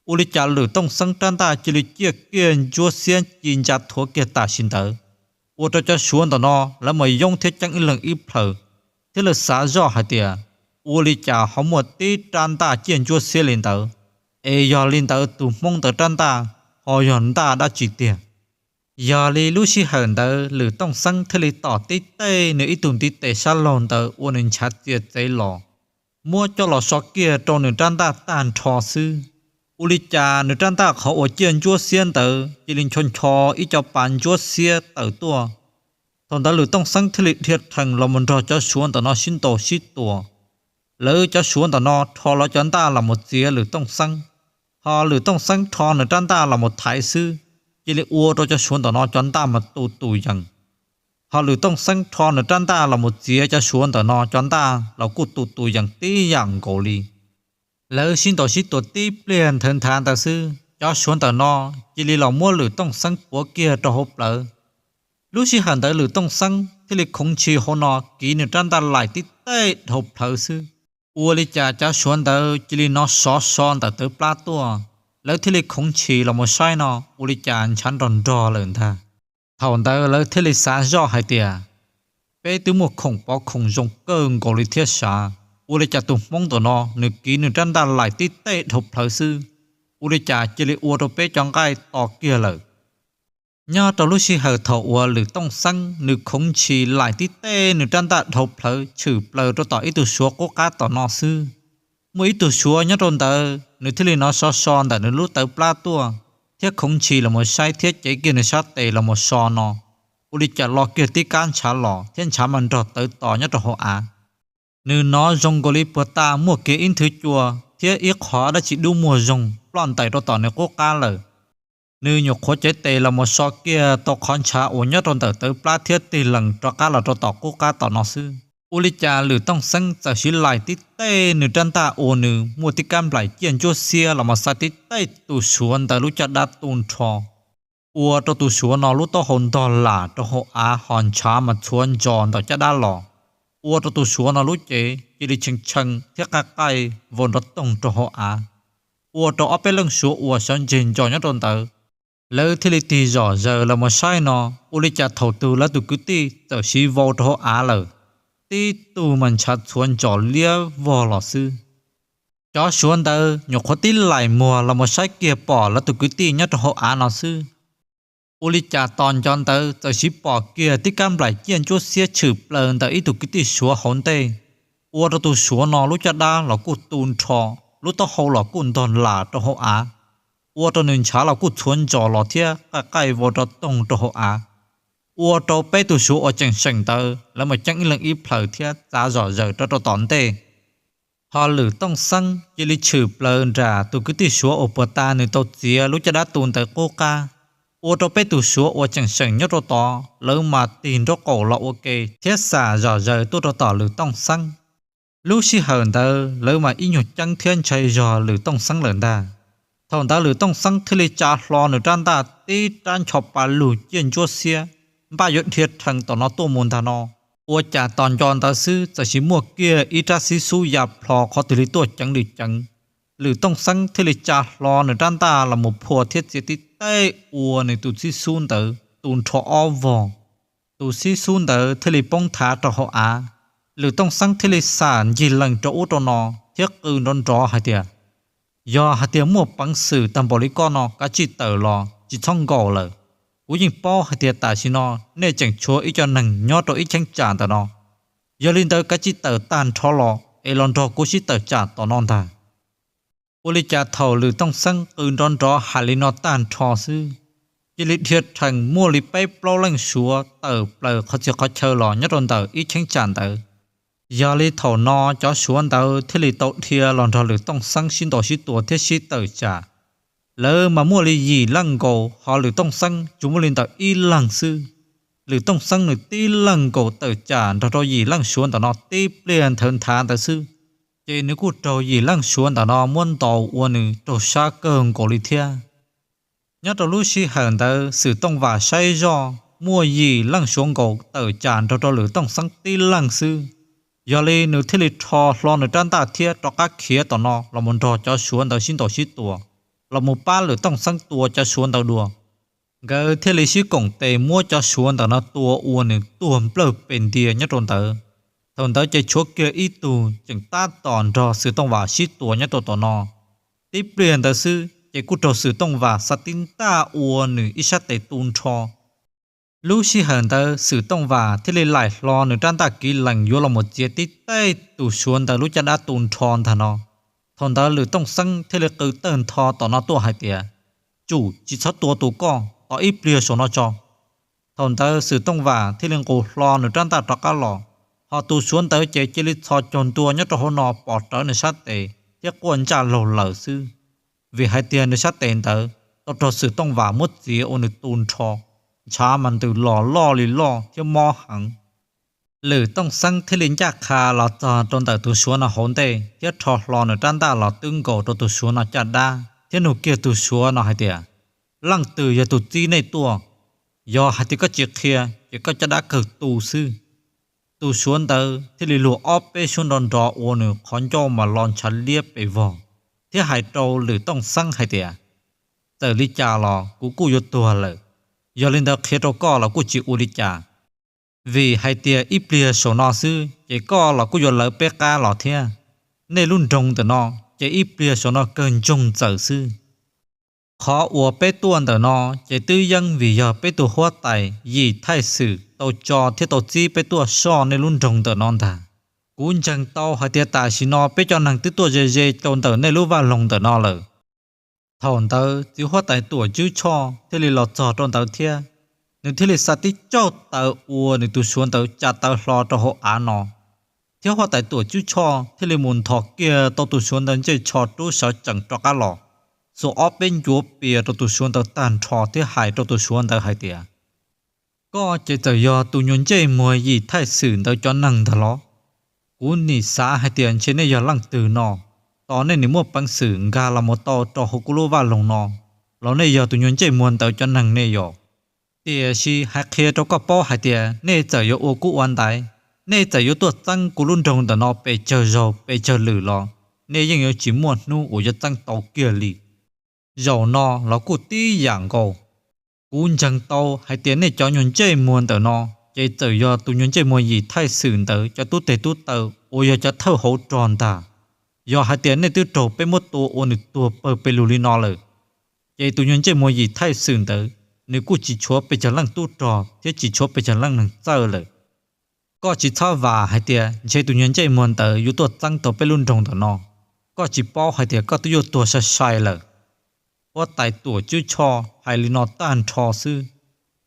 Ua li cas Lwm Tooj Xeeb rab ntaj cia li ciaj kiag ntsuab xiab ci ntsa thuav kiag tam sim ntawd, ua rau cov Suav ntawm no lawv mas yoob thiab ceeb ib leeg ib plhaws, thiab lawv xav zoj hais tias, ua li cas ho muaj tib rab ntaj ciaj ntsuab xiab li ntawd, es yog li ntawd tus Hmoob ntawd rab ntaj ho yog ntaj dab tsi tiag? Yog li lub sij hawm ntawd Lwm Tooj Xeeb thiaj li tom tib tej nws ib tug ntiv tes sab laug ntawd ua nws ntshav txia txev los, muab coj los so kiag rau nws rab ntaj tag nrho xwb. Ua li cas nws rab ntaj qhov uas ciaj ntsuab xiab ntawd cia li ncho ncho ib co pas ntsuab xiab tawm tuaj. Thaum ntawd Lwm Tooj Xeeb thiaj li dhia rhees los mus nrog cov Suav ntawm no sib ntaus sib tua. Lawv cov Suav ntawm no rho lawv cov ntaj los mus txiav Lwm Tooj Xeeb, ho Lwm Tooj Xeeb rho nws rab ntaj los mus thaiv xwb, cia li ua rau cov Suav ntawm no cov ntaj mas tu tus yees. Ho Lwm Tooj Xeeb rho nws rab ntaj los mus txiav cov Suav ntawm no cov ntaj los kuj tu tus yees tib yam nkaus li. Lawv sib ntaus sib tua tib pliag nthawv nthav ntawd xwb, cov Suav ntawm no cia li los muab Lwm Tooj Xeeb puav kiag rau hauv plawv. Lub sij hawm ntawd Lwm Tooj Xeeb thiaj li khoov ntshis hauv no kiv nws rab ntaj laim tib teg dhau plhawv xwb. Ua li cas cov Suav ntawd cia li hnov sov so ntawm tawv plab tuaj, lawv thiaj li khoov ntshis los mus saib no ua li cas ntshav nrog nrog lawm ntag. Thaum ntawd lawv thiaj li xav zoj hais tias, peb twb muaj khoom pov khoom zoo kawg nkaus li thiab sav, ua li cas tus Hmoob ntawm no nws kiv nws rab ntaj laim tib teg dhau plhawv xwb, ua li cas cia li ua rau peb cov nqaij to kiag lawm. Nyob rau lub sij hawm thaum uas Lwm Tooj Xeeb nws khoov ntshis laim tib teg nws rab ntaj dhau plhawv tshwm plaws rau tom ib tug Suav qub qab tom no xwb, muaj ib tug Suav nyob rau ntawd nws thiaj li hnov sov so ntawm nws lub tawv plab tuaj, thiab khoov ntshis los mus saib thiab cev kiag nws sab tes los mus so no, ua li cas lo kiag tib kab ntshav los thiab ntshav mas nrog tawv tos nyob rau hauv av. Nws hnov zoo nkaus li puag ta muaj kiag ib nthwv cua thiab ib qho dab tsi dub muag zoo ploj ntais rau tom nws qub qab lawm. Nws nyuam qhuav cev tes los mus so kiag tau qhov ntshav uas nyob rau ntawm tawv plab thiab tig lees rov qab los rau tom qub qab tom no xwb. Ua li cas Lwm Tooj Xeeb txawm siv lais tib teb nws rab ntaj ua nws muaj tib kab nplaim ciaj ntsuab xiab los mus xa tib teb tus Suav ntawd lub caj dab tu nrho, ua rau tus Suav no lub taub hau ntog lam rau hauv av ho ntshav mas txhuav ntsos ntawm caj dab los, ua rau tus Suav no lub cev cia li tshee tshee thiab qaij qaij vau nrov toog rau hauv av, ua rau ob peb leej Suav uas sawv ntseg ncos nyob rau ntawd, lawv thiaj li tig zom zaws los mus saib no, ua li cas thaum twg lawv tus kwv tij txawm siv vau rau hauv av lawm, tib tug mas ntshav txhuav ntsos liab vog los xwb. Cov Suav ntawd nyuam qhuav tib lais muag los mus saib kiag pom lawv tus kwv tij nyob rau hauv av no xwb, ua li cas tos nco ntawd txawm siv pom kiag tib kab nplaim ciaj ntsuab xiab tshwm plaws ntawm ib tug kwv tij Suav hauv ntej, ua rau tus Suav no lub caj dab los kuj tu nrho, lub taub hau los kuj ntog lam rau hauv av, ua rau nws ntshav los kuj txhuav ntsos los thiab qaij qaij vau nrov toog rau hauv av, ua rau peb tus Suav uas tseem seem ntawd lawv mas ceeb ib leeg ib plhaws thiab txav zom zaws rau rau tom ntej. Ho Lwm Tooj Xeeb cia li tshwm plaws nram tus kwv tij Suav uas puag ta nws tau txiav lub caj dab tu ntawd qub qab, ua rau peb tus Suav uas tseem seem nyob rau tod lawv mas tig nraub qaum los ua ke thiab xam zom zaws tuaj rau tom Lwm Tooj Xeeb. Lub sij hawm ntawd lawv mas ib nyuag ceeb thiab ntshai zog Lwm Tooj Xeeb lawm ntag. Thaum ntawd Lwm Tooj Xeeb thiaj li tsa hlo nws rab ntaj tib rab ncho pa lug ciaj ntsuab xiab, npaj yuav dhia rhees tom no tuaj mus ntag no, ua cas tos nco ntawd xwb txawm sis muaj kiag ib rab xib xub ya plho qhov twg li tuaj ceev li ceev. Lwm Tooj Xeeb thiaj li tsa hlo nws rab ntaj los mus phua thiab txiav tib teb ua nws tus xib xub ntawd tu nrho ob vog. Tus xib xub ntawd thiaj li poob thav rau hauv av. Lwm Tooj Xeeb thiaj li xam ncig lees rau ub rau no thiab qw nrov nrov hais tias, yog hais tias muaj peev xwm tag npaum li koj no kav tsij tawm los tsis txhob nkaum lawm. Kuv yeej paub hais tias tam sim no nej tseem tshuav ib co neeg nyob rau ib cheeb tsam ntawm no, yog li ntawd kav tsij tawm tag nrho los es los nrog kuv sib tawm tsam tom no ntag. Ua li cas thaum Lwm Tooj Xeeb qw nrov nrov hais li no tag nrho xwb, cia li dhia rhees muaj li peb plaub leej Suav tawm plaws qhov txhia qhov chaw los nyob rau ntawm ib cheeb tsam ntawd. Yog li thaum no cov Suav ntawd thiaj li tau dhia los nrog Lwm Tooj Xeeb sib ntaus sib tua thiab sib tawm tsam. Lawv mas muaj li yim leej nkaus ho Lwm Tooj Xeeb tsuas muaj li ntawm ib leeg xwb. Lwm Tooj Xeeb nws tib leeg nkaus tawm tsam nrog rau yim leej Suav ntawm no tib pliag nthawv nthav ntawd xwb, ces nws kuj raug yim leej Suav ntawm no muab ntaus ua nws raug sab kawg nkaus li thiab. Nyob rau lub sij hawm ntawd Xwm Tooj Vam saib zoj muaj yim leej Suav nkaus tawm tsam nrog rau Lwm Tooj Xeeb tib leeg xwb. Yog li nws thiaj li rho hlo nws rab ntaj thiab rov qab khiav tom no los mus nrog cov Suav ntawd sib ntaus sib tua, los mus pab Lwm Tooj Xeeb tua cov Suav ntawd dua. Nkawd thiaj li sib koom tes muab cov Suav ntawm no tua ua nws tuag nplawg pes ntia nyob rau ntawd. Thaum ntawd ces tshuav kiag ib tug tseem tab tom nrog Xwm Tooj Vam sib tua nyob rau tom no. Tib pliag ntawd xwb ces kuj raug Xwm Tooj Vam xa tib ntaj ua nws ib sab tes tu nrho. Lub sij hawm ntawd Xwm Tooj Vam thiaj li laim hlo nws rab ntaj kiv lees yuav los mus txiav tib teb tus Suav ntawd lub caj dab tu nrho ntag no. Thaum ntawd Lwm Tooj Xeeb thiaj li qw tawg ntho tom no tuaj hais tias, tsum tsis txhob tua tus koj, tos ib pliag saum no tso. Thaum ntawd Xwm Tooj Vam thiaj li nqus hlo nws rab ntaj rov qab los, ho tus Suav ntawd ces cia li txhos caug ntua nyob rau hauv no pom rawv nws sab tes thiab quaj ntsaj laug lawm xwb. Vim hais tias nws sab tes ntawd tau raug Xwm Tooj Vam muab txiav ua nws tu nrho, ntshav mas ntws los loj li loj thiab mob heev. Lwm Tooj Xeeb thiaj li ncaj qha los txog rau ntawm tus Suav no hauv ntej thiab rho hlo nws rab ntaj los twb nkaus rau tus Suav no caj dab thiab nug kiag tus Suav no hais tias, leej twg yog tus txib nej tuaj? Yog hais tias koj tsis qhia ces koj caj dab kawg tu xwb. Tus Suav ntawd thiaj li luag ob peb suab nrov nrov ua nws qhov ncauj mas lo ntshav liab pes vog, thiab hais rau Lwm Tooj Xeeb hais tias, txawm li cas los kuv kuj yuav tuag lawm, yog li ntawd qhia rau koj los kuj tsis ua li cas. Vim hais tias ib pliag saum no xwb ces koj los kuj yuav lawv peb qab los thiab. Nej lub nroog ntawm no ces ib pliag saum no kawg ntsoog txawm xwb. Qhov uas peb tuaj ntawm no ces twb yeej vim yog peb tus huab tais Yim Thaij Xwm tau tso thiab tau txib peb tuaj soj nej lub nroog ntawm no ntag. Kuv ntseeg tau hais tias tam sim no peb cov neeg twb tuaj ze ze rau ntawm nej lub vaj loog ntawm no lawm. Thaum ntawd txiv huab tais Tuam Tswb Tshoj thiaj li los txog rau ntawd thiab. Nws thiaj li xa tib tsaug taws ua nws tus Suav ntawd tsa taw hlo rau hauv av no, thiab huab tais Tuam Tswb Tshoj thiaj li mus nthos kiag tau tus Suav ntawd ntsej tsho rub sawv tsees rov qab los. xuas ob peb ncuav pias rau tus Suav ntawd tag nrho thiab hais rau tus Suav ntawd hais tias, koj ces txawm yog tus nyuag ntsej muag yim thaij xwm ntawd cov neeg ntag los? Kuv nim xav hais tias ntshe nej yog leej twg no, tos nej nim muaj peev xwm nkag los mus tau rau hauv kuv lub vaj loog no, los nej yog tus nyuag ntsej muag ntawd cov neeg nej yom? Tiam sis hais qhia rau koj paub hais tias nej txawm yuav ua kub ua ntaiv, nej txawm yuav tuaj txeeb kuv lub nroog ntawm no pes tsawg zaug pes tsawg lwm los nej yeej yuav tsis muaj hnub uas yuav txeeb tau kiag li. Zaum no los kuj tib yam nkaus. Kuv ntseeg tau hais tias nej cov nyuag ntsej muag ntawm no ces txawm yog tus nyuag ntsej muag yim thaij xwm ntawd cov tub teg tub taw uas yog cov thawj hauv rog ntag. Yog hais tias nej twb raug peb muab tua ua nws tuag pawg pes lug li no lawm, ces tus nyuag ntsej muag yim thaij xwm ntawd nws kuj tsis tshuav pes tsawg leej tub rog thiab tsis tshuav pes tsawg leej neeg txawj lawm. Koj tsis txhob vam hais tias ntshe tus nyuag ntsej muag ntawd yuav tuaj txeeb tau peb lub nroog ntawm no. Koj tsis paub hais tias koj twb yuav tuag sai sai lawm. Huab tais Tuam Tswb Tshoj hais li no tag nrho xwb,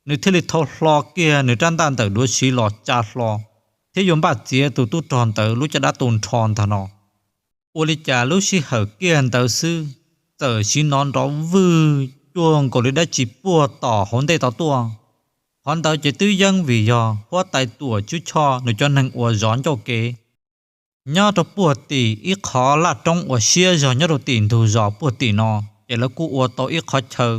nws thiaj li thau hlo kiag nws rab ntaj ntawm duav siv los tsa hlo, thiab yuav npaj txiav tus tub rog ntawd lub caj dab tu nrho ntag no. Ua li cas lub sij hawm kiag ntawd xwb, txawm siv nov nrov vwg cuag nkaus li dab tsi puag tom hauv ntej tod tuaj. Qhov ntawd ces twb yeej vim yog huab tais Tuam Tswb Tshoj nws cov neeg uas zov ncauj kev nyob rau puag tim ib qhov laj roob uas siab zog nyob rau tim ntug zos puag tim no, ces lawv kuj ua tau ib qhov chaw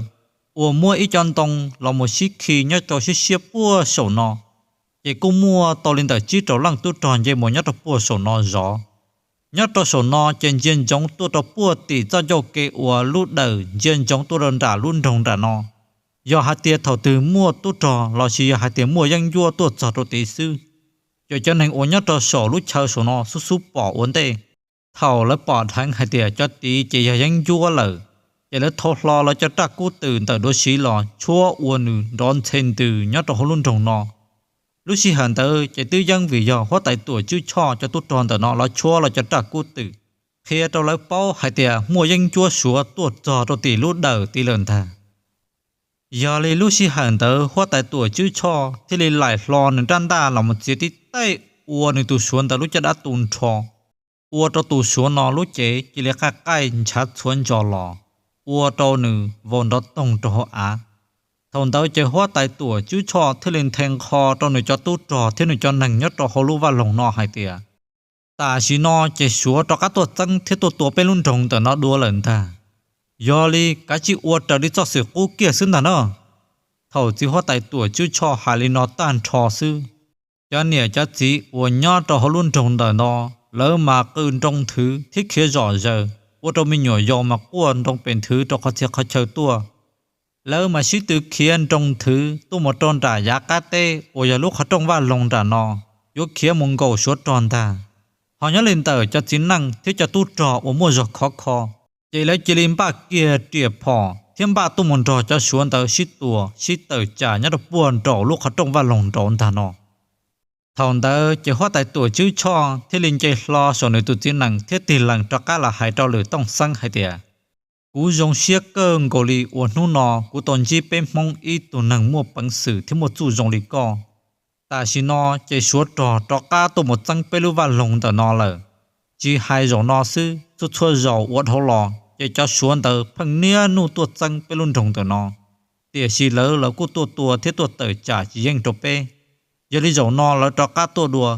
uas muab ib co ntoo los mus sib khi nyob rau siab siab puag saum no. Ces kuj muaj tau li ntawm tsib rau leej tub rog nce mus nyob rau puag saum no zov. Nyob rau saum no ces ntsia ntsoov tuaj rau puag tim txoj ncauj ke uas lub dawm ntsia ntsoov tuaj rau nram lub nroog nram no. Yog hais tias thaum twg muaj tub rog los sis yog hais tias muaj yeeb ncuab tuaj txog rau tid xwb, ces cov neeg uas nyob rau saum lub chaw saum no xub xub pom ua ntej. Thaum lawv pom dheev hais tias cov tid ces yog yeeb ncuab lawm, ces lawv thau hlo lawv cov raj kub twm ntawm duav siv los tshuab ua nws nrov ntxhe ntws nyob rau hauv lub nroog no. Lub sij hawm ntawd ces twb yeej vim yog huab tais Tuam Tswb Tshoj cov tub rog ntawm no lawv tshuab lawv cov raj kub twm, qhia rau lawv paub hais tias muaj yeeb ncuab Suav tuaj txog rau tim lub dawm tid lawm ntag. Yog li lub sij hawm ntawd huab tais Tuam Tswb Tshoj thiaj li laim hlo nws rab ntaj los mus txiav tib taij ua nws tus Suav ntawd lub caj dab tu nrho, ua rau tus Suav no lub cev cia li qaij qaij ntshav txhuav ntsos los, ua rau nws vau nrov toog rau hauv av. Thaum ntawd ces huab tais Tuam Tswb Tshoj thiaj li nthe nqho rau nws cov tub rog thiab nws cov neeg nyob rau hauv lub vaj loog no hais tias, tam sim no ces Suav rov qab tuaj txeeb thiab tuaj tua peb lub nroog ntawm no dua lawm ntag. Yog li kav tsij ua raws li txoj xwm qub kiag xwb ntag na. Thaum txiv huab tais Tuam Tswb Tshoj hais li no tag nrho xwb, cov niam cov txiv uas nyob rau hauv lub nroog ntawm no, lawv mas qw nroo nthwv thiab khiav zom zaws, ua rau me nyuam yaus mas quaj nroo pes nthwv rau qhov txhia qhov chaw tuaj. Lawv mas sib tw khiav nroo nthwv tuaj mus rau nram yav qab teb uas yog lub qhov rooj vaj loog nram no, yuav khiav mus nkaum Suav rog ntag. Ho nyob li ntawm cov txiv neej thiab cov tub rog uas muaj zog khov kho, ces lawv cia li npaj kiag riam phom thiab npaj tuaj mus nrog cov Suav ntawd sib tua sib tawm tsam nyob rau puag nraum lub qhov rooj vaj loog nraud ntag no. Thaum ntawd ces huab tais Tuam Tswb Tshoj thiaj li nce hlo saum nws tus txiv nees thiab tig lees rov qab los hais rau Lwm Tooj Xeeb hais tias, kuv zoo siab kawg nkaus li uas hnub no kuv tau ntsib peb Hmoob ib tug neeg muaj peev xwm thiab muaj txuj zoo li koj. Tam sim no ces Suav rog rov qab tuaj mus txeeb peb lub vaj loog ntawm no lawm. Tsis hais zaum no xwb, txhua txhua zaus ua dhau los ces cov Suav ntawd pheej niaj hnub tuaj txeeb peb lub nroog ntawm no, tiam sis lawv los kuj tuaj tua thiab tuaj tawm tsam tsis yeej rau peb. Yog li zaum no lawv rov qab tuaj dua,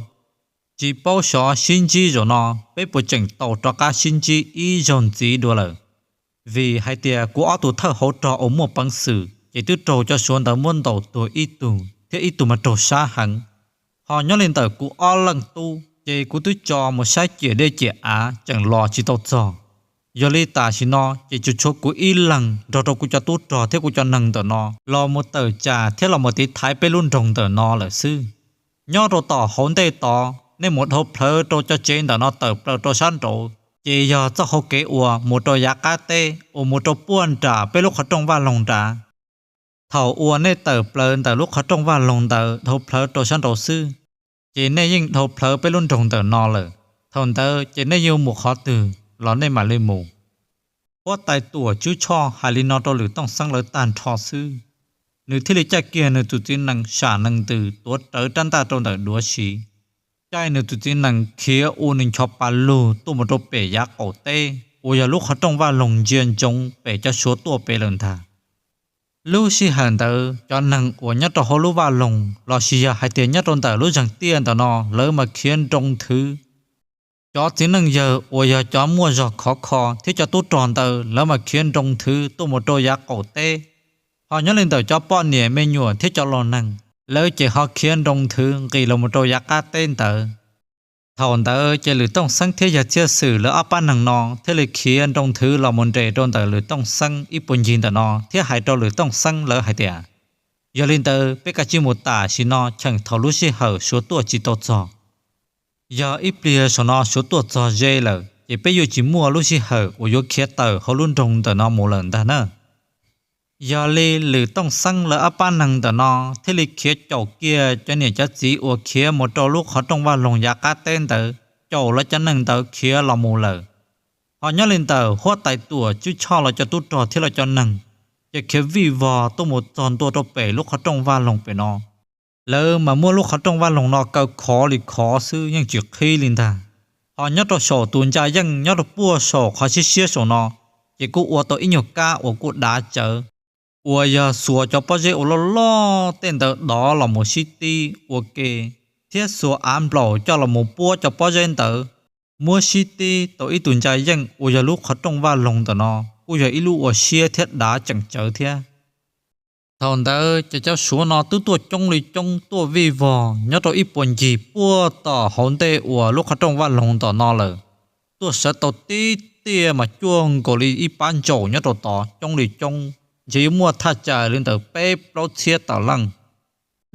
tsis paub xyov sib ntsib zaum no peb puas tseem tau rov qab sib ntsib ib zaug ntxiv dua lawm. Vim hais tias kuv ob tug thawj hauv rog uas muaj peev xwm ces twb raug cov Suav ntawd muab ntaus tuag ib tug thiab ib tug mas raug sab heev. Ho nyob li ntawm kuv ob leej tub ces kuv twb tso mus saib ciam dej ciam av tseem los tsis tau txog. Yog li tam sim no ces tsuas tshuav kuv ib leeg nrog rau kuv cov tub rog thiab kuv cov neeg ntawm no los mus tawm tsam thiab los mus tiv thaiv peb lub nroog ntawm no lawm xwb. Nyob rau tom hauv ntej tod nej mus dhau plawv rau cov tsev ntawm no tawm plaws rau sab nraud, ces yog txoj hau kev uas mus rau yav qab teb uas mus rau puag nram peb lub qhov rooj vaj loog nrad. Thaum uas nej tawm plaws ntawm lub qhov rooj vaj loog ntawd dhau plawv rau sab nraud xwb, ces nej yeej dhau plawv peb lub nroog ntawm no lawm. Thaum ntawd ces nej yuav mus qhov twg los nej mam li mus. Huab tais Tuam Tswb Tshoj hais li no rau Lwm Tooj Xeeb lawv tag nrho xwb, nws thiaj li caij kiag nws tus txiv nees sam nees ntws tuav rawv rab ntaj rau ntawm duav siv, caij nws tus txiv nees khiav ua nws nchov pas lug tuaj mus rau pem yav qaum teb. uas yog lub qhov rooj vaj loog ntsia ntsoov pem cov Suav tuaj pem lawm ntag. Lub sij hawm ntawd cov neeg uas nyob rau hauv lub vaj loog los sis yog hais tias nyob rau ntawm lub zeeg tiaj ntawm no lawv mas khiav nroo nthwv. Cov txiv neej yawg uas yog cov muaj zog khov kho thiab cov tub rog ntawd lawv mas khiav nroo nthwv tuaj mus rau yav qaum teb. Ho nyob li ntawm cov poj niam me nyuam thiab cov laus neeg, lawv ces ho khiav nroo nthwv nqis los mus rau yav qab teb ntawd. Thaum ntawd ces Lwm Tooj Xeeb thiab Yawg Txhiaj Xwm lawv ob pab neeg no thiaj li khiav nroo nthwv los mus nres rau ntawm Lwm Tooj Xeeb ib puag ncig ntawm no thiab hais rau Lwm Tooj Xeeb lawv hais tias, yog li ntawd peb kav tsij mus tam sim no cheem thaum lub sij hawm Suav tuaj tsis tau txog. Yog ib pliag saum no Suav tuaj txog ze lawm ces peb yuav tsis muaj lub sij hawm uas yuav khiav tawm hauv lub nroog ntawm no mus lawm ntag na. Yog li Lwm Tooj Xeeb lawv ob pab neeg ntawm no thiaj li khiav caum kiag cov niam cov txiv uas khiav mus rau lub qhov rooj vaj loog yav qab teb ntawd, caum lawv cov neeg ntawd khiav los mus lawm. Ho nyob li ntawm huab tais Tuam Tswb Tshoj los cov tub rog thiab los cov neeg, ces khiav vij vog tuaj mus txog ntua rau pem lub qhov rooj vaj loog pem no. Lawv mas muab lub qhov rooj vaj loog no kaw khov li khov xwb yeej tsis qhib li ntag. Ho nyob rau saum tus ntsa yeej nyob rau puag saum qhov siab siab saum no, ces kuj ua tau ib nyuag kab uas kuj dav tsawv, uas yog xuas cov pob zeb uas loj loj tej ntawd dov los mus sib tib ua ke, thiab xuas av nplaum coj los mus puab cov pob zeb ntawd, muab sib tib tau ib tug ntsa yeej uas yog lub qhov rooj vaj loog ntawm no kuj yog ib lub uas siab thiab dav tseem tsawv thiab. Thaum ntawd ces cov Suav no twb tuaj coob li coob tuaj vij vog nyob rau ib puag ncig puag tom hauv ntej uas lub qhov rooj vaj loog tom no lawm, tuaj sawv tau tib tiaj mas cuaj nkaus li ib pab ntsaum nyob rau tod coob li coob, ntshe yuav muaj thaj tsam li ntawm peb plaub txhiab tawm leej.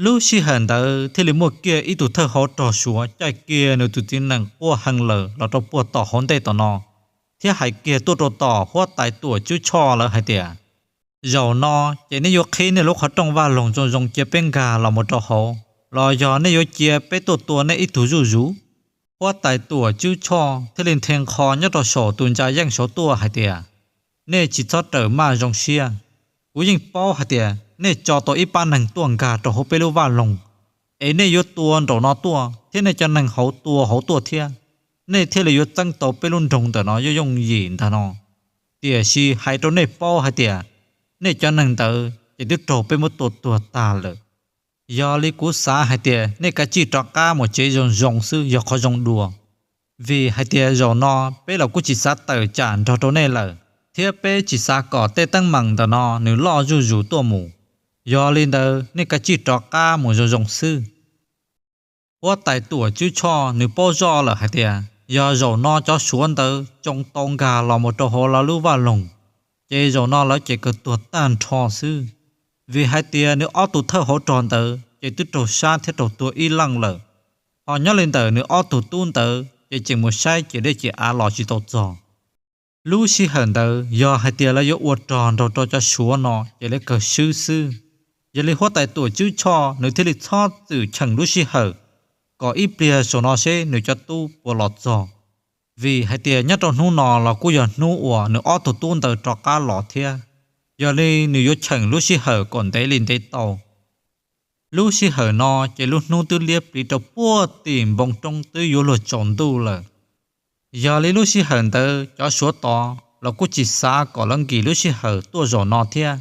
Lub sij hawm ntawd thiaj li muaj kiag ib tug thawj hauv rog Suav caij kiag nws tus txiv nees quaj heev lawm los rau puag tom hauv ntej tom no, thiab hais kiag tuaj rau tom huab tais Tuam Tswb Tshoj lawv hais tias, zaum no ces nej yuav qhib nej lub qhov rooj vaj loog zoo zoo cia peb nkag los mus rau hauv los yog nej yuav cia peb tuaj tua nej ib tug zuj zus? Huab tais Tuam Tswb Tshoj thiaj li nthe nqho nyob rau saum tus ntsa yeej saud tuaj hais tias, nej tsis txhob rawm maj zoo siab. Kuv yeej paub hais tias nej tso tau ib pab neeg tuaj nkag rau hauv peb lub vaj loog, es nej yuav tua nraum no tuaj thiab nej cov neeg hauv tua hauv tuaj thiab, nej thiaj li yuav txeeb tau peb lub nroog ntawm no yooj yooj yim ntag no. Tiam sis hais rau nej paub hais tias, nej cov neeg ntawd ces twb raug peb muab tua tuag tag lawm. Yog li kuv xav hais tias nej kav tsij rov qab mus tsev zoo zoo xwb yog qhov zoo dua. Vim hais tias zaum no peb los kuj tsis xav tawm tsam nrog rau nej lawm, thiab peb tsis xav kom tej teeb meem ntawm no nws loj zuj zus tuaj mus. Yog li ntawd nej kav tsij rov qab mus zoo zoo xwb. Huab tais Tuam Tswb Tshoj nws paub zoj lawm hais tias yog zaum no cov Suav ntawd tsoo tau nkag los mus rau hauv lawv lub vaj loog, ces zaum no lawv ces kawg tuag tag nrho xwb. Vim hais tias nws ob tug thawj hauv rog ntawd ces twb raug sab thiab raug tuag ib leej lawm. Ho nyob li ntawm nws ob tug tub ntawd ces tseem mus saib ces dej ces av los tsis tau txog. Lub sij hawm ntawd yog hais tias lawv yuav ua rog nrog rau cov Suav no ces lawv kawg swb xwb. Yog li huab tais Tuam Tswb Tshoj nws thiaj li txhob txwm cheem lub sij hawm, kom ib pliag saum no seb nws cov tub puas los txog. Vim hais tias nyob rau hnub no los kuj yog hnub uas nws ob tug tub ntawd rov qab los thiab, yog li nws yuav cheem lub sij hawm kom ntev li ntev tau. Lub sij hawm no ces lub hnub twb liab pliv rau puag tim npoo roob twb yuav luag tsaus ntuj lawm. Yog li lub sij hawm ntawd cov Suav tod los kuj tsis xav kom lawv nkim lub sij hawm tuaj zaum no thiab.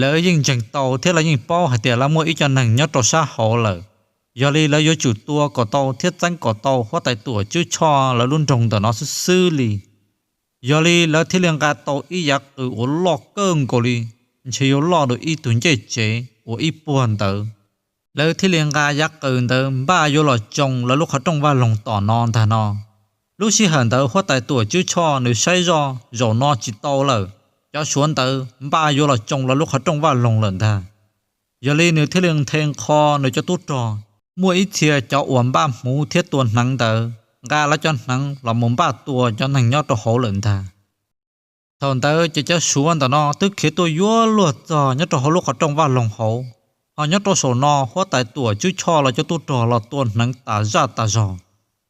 Lawv yeej ntseeg tau thiab lawv yeej paub hais tias lawv muaj ib co neeg nyob rau sab hauv lawm, yog li lawv yuav tsum tua kom tau thiab txeeb kom tau huab tais Tuam Tswb Tshoj lawv lub nroog ntawm no xwb xwb li. Yog li lawv thiaj li nqa tau ib yav qws uas loj kawg nkaus li, ntshe yuav loj dua ib tug ncej tsev uas ib puag ntawd. Lawv thiaj li nqa yav qws ntawd npaj yuav los tsoo lawv lub qhov rooj vaj loog tom no ntag no. Lub sij hawm ntawd huab tais Tuam Tswb Tshoj nws saib zoj zaum no tsis tau lawm, cov Suav ntawd npaj yuav los tsoo lawv lub qhov rooj vaj loog lawm ntag. Yog li nws thiaj li nthe nqho nws cov tub rog, muaj ib txhia cov uas npaj hmuv thiab tua hneev ntawd nqa lawv cov hneev los mus npaj tua cov neeg nyob rau hauv lawm ntag. Thaum ntawd ces cov Suav ntawm no twb khiav tuaj yuav luag txog nyob rau hauv lub qhov rooj vaj loog hauv. Ho nyob rau saum no huab tais Tuam Tswb Tshoj los cov tub rog los tua hneev tas zaj tas zog,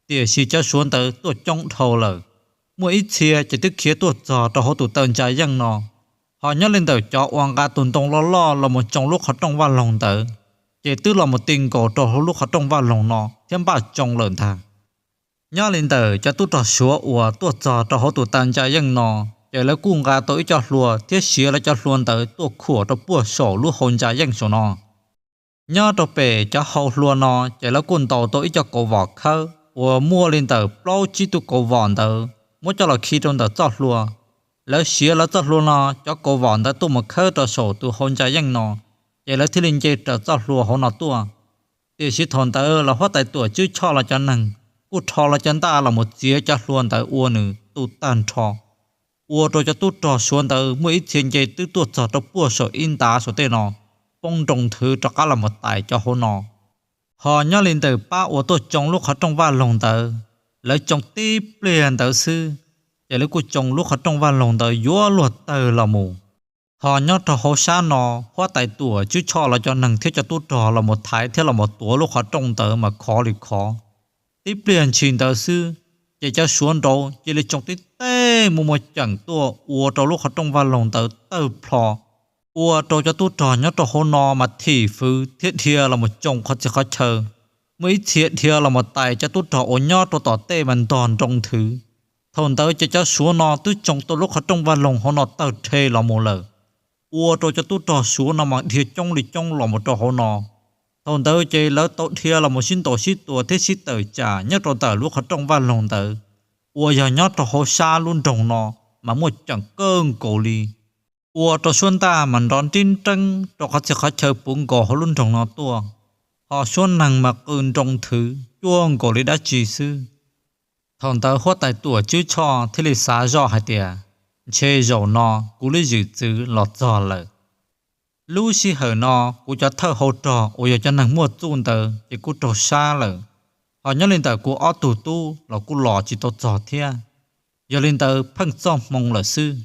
tiam sis cov Suav ntawd tuaj coob dhau lawm. Muaj ib txhia ces twb khiav tuaj txog rau hauv tus taw ntsa yeej no. Ho nyob li ntawm cov uas nqa tus ntoo loj loj los mus tsoo lub qhov rooj vaj loog ntawd, ces twb los mus ti nkaus rau hauv lub qhov rooj vaj loog no thiab npaj tsoo lawm ntag. Nyob li ntawm cov tub rog Suav uas tuaj txog rau hauv tus taw ntsa yeej no, ces lawv kuj nqa tau ib co hlua thiab siv lawv cov hlua ntawd tuaj khuam rau puag saum lub hau ntsa yeej saum no. Nyob rau pem cov hau hlua no, ces lawv kuj ntaus tau ib co kauv vom khawb uas muaj li ntawm plaub tsib tug kauv vom ntawd muab coj los khi rau ntawm txoj hlua. Lawv siv lawv txoj hlua no cov kauv vom ntawd tuaj mus khawb rau saum tus hau ntsa yeej no, ces lawv thiaj li nce raws txoj hlua hauv no tuaj. Tiam sis thaum ntawd los huab tais Tuam Tswb Choj los cov neeg kuj rho lawv cov ntaj los mus txiav cov hlua ntawd ua nws tu tag nrho, ua rau cov tub rog Suav ntawd muaj ib txhia nce twb tuaj txog rau puag saum ib ntav saum tej no, poob nroo nthwv rov qab los mus tais cov hauv no. Ho nyob li ntawm pab uas tuaj tsoo lub qhov rooj vaj loog ntawd, lawv tsoo tib pliag ntawd xwb, ces lawv kuj tsoo lub qhov rooj vaj loog ntawd yuav luag tawg los mus. Ho nyob rau hauv sab no, huab tais Tuam Tswb Choj los cov neeg thiab cov tub rog los mus thaiv thiab los mus tuav lub qhov rooj ntawd mas khov li khov. Tib pliag ntshis ntawd xwb, ces cov Suav nraud cia li tsoo tib teg muaj muaj ceem tuaj ua rau lub qhov rooj vaj loog ntawd tawg plho, ua rau cov tub rog nyob rau hauv no mas thim fwv thiab dhia los mus tsoo qhov txhia qhov chaw. Muaj ib txhia dhia los mus tais cov tub rog uas nyob rau tom tej mas ntog nroo nthwv. Thaum ntawd ces cov Suav no twb tsoo tau lub qhov rooj vaj loog hauv no tawg rhe los mus lawm, ua rau cov tub rog Suav no mas dhia coob li coob los mus rau hauv no. Thaum ntawd ces lawv tau dhia los mus sib ntaus sib tua thiab sib tawm tsam nyob rau ntawm lub qhov rooj vaj loog ntawd, uas yog nyob rau hauv sab lub nroog no mas muaj ceem kawg nkaus li, ua rau suab ntaj mas nrov nrib nreeb rau qhov txhia qhov chaw puv nkaus hauv lub nroog no tuaj, ho suab neeg mas qw nroo nthwv cuag nkaus li dab tsi xwb. Thaum ntawd huab tais Tuam Tswb Choj thiaj li xav zoj hais tias, ntshe zaum no kuv lub zwm txwv los txog lawm. Lub sij hawm no kuv cov thawj hau rog uas yog cov neeg muaj txuj ntawd ces kuj raug sab lawm, ho nyob li ntawm kuv ob tug tub los kuj los tsis tau txog thiab. Yog li ntawd pheej txoj hmoo lawm xwb.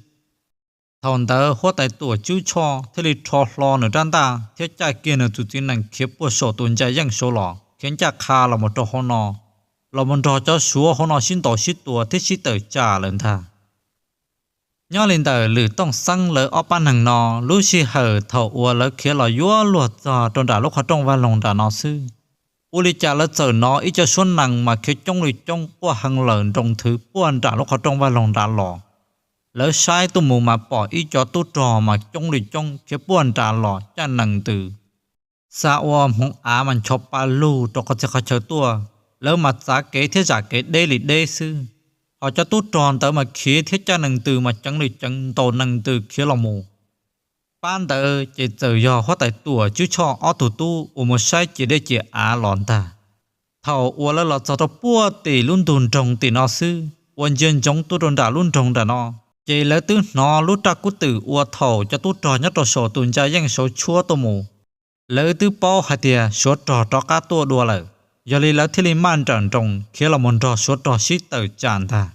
Thaum ntawd huab tais Tuam Tswb Choj thiaj li rho hlo nws rab ntaj thiab caij kiag nws tus txiv nees khiav puag saum tus ntsa yeej saud los khiav ncaj qha los mus rau hauv no, los mus nrog cov Suav hauv no sib ntaus sib tua thiab sib tawm tsam lawm ntag. Nyob li ntawm Lwm Tooj Xeeb lawv ob pab neeg no, lub sij hawm thaum uas lawv khiav los yuav luag txog rau nram lub qhov rooj vaj loog nram no xwb, ua li cas lawv txawm hnov ib co suab nees mas khiav coob li coob quaj hee lawm nroo nthwv puag nram lub qhov rooj vaj loog nram los. Lawv saib tuaj mus mas pom ib co tub rog mas coob li coob khiav puag nram los caij nees ntws, xa ua hmoov av mas ncho pa lug rau qhov txhia qhov chaw tuaj. Lawv mas txav kev thiab zam kev deb li deb xwb, ho cov tub rog ntawd mas khiav thiab caij nees ntws mas ceev li ceev ntaus nees ntws khiav los mus. Pab ntawd ces txawm yog huab tais Tuam Tswb Choj ob tug tub uas mus saib ciam dej ciam av los ntag. Thaum uas lawv los txog rau puag tim lub ntug nroog tim no xwb, uas ntsia ntsoov tuaj rau nram lub nroog nram no, ces lawv twb hnov lub raj kub twm uas thaum cov tub rog nyob rau saum tus ntsa yeej saud tshuab tuaj mus. Lawv twb paub hais tias Suav rog rov qab tuaj dua lawm, yog li lawv thiaj li maj nrawm nroos khiav los mus nrog Suav rog sib tawm tsam ntag.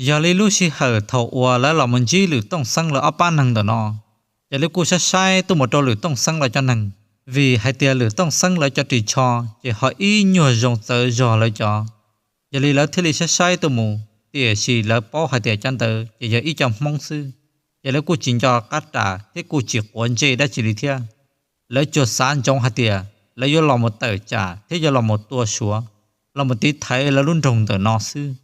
Yog li lub sij hawm thaum uas lawv los mus ntsib Lwm Tooj Xeeb lawv ob pab neeg ntawm no, ces lawv kuj saib saib tuaj mus rau Lwm Tooj Xeeb lawv cov neeg, vim hais tias Lwm Tooj Xeeb lawv cov ris tsho ces ho ib nyuag zoo txawv zog lawv cov. Yog li lawv thiaj li saib saib tuaj mus, tiam sis lawv paub hais tias cov ntawd ces yog ib co Hmoob xwb, ces lawv kuj tsis nco qab ras thiab kuj tsis quav ntsej dab tsi li thiab. Lawv tsuas xav ntsoov hais tias lawv yuav los mus tawm tsam thiab yuav los mus tua Suav, los mus tiv thaiv lawv lub nroog ntawm no xwb.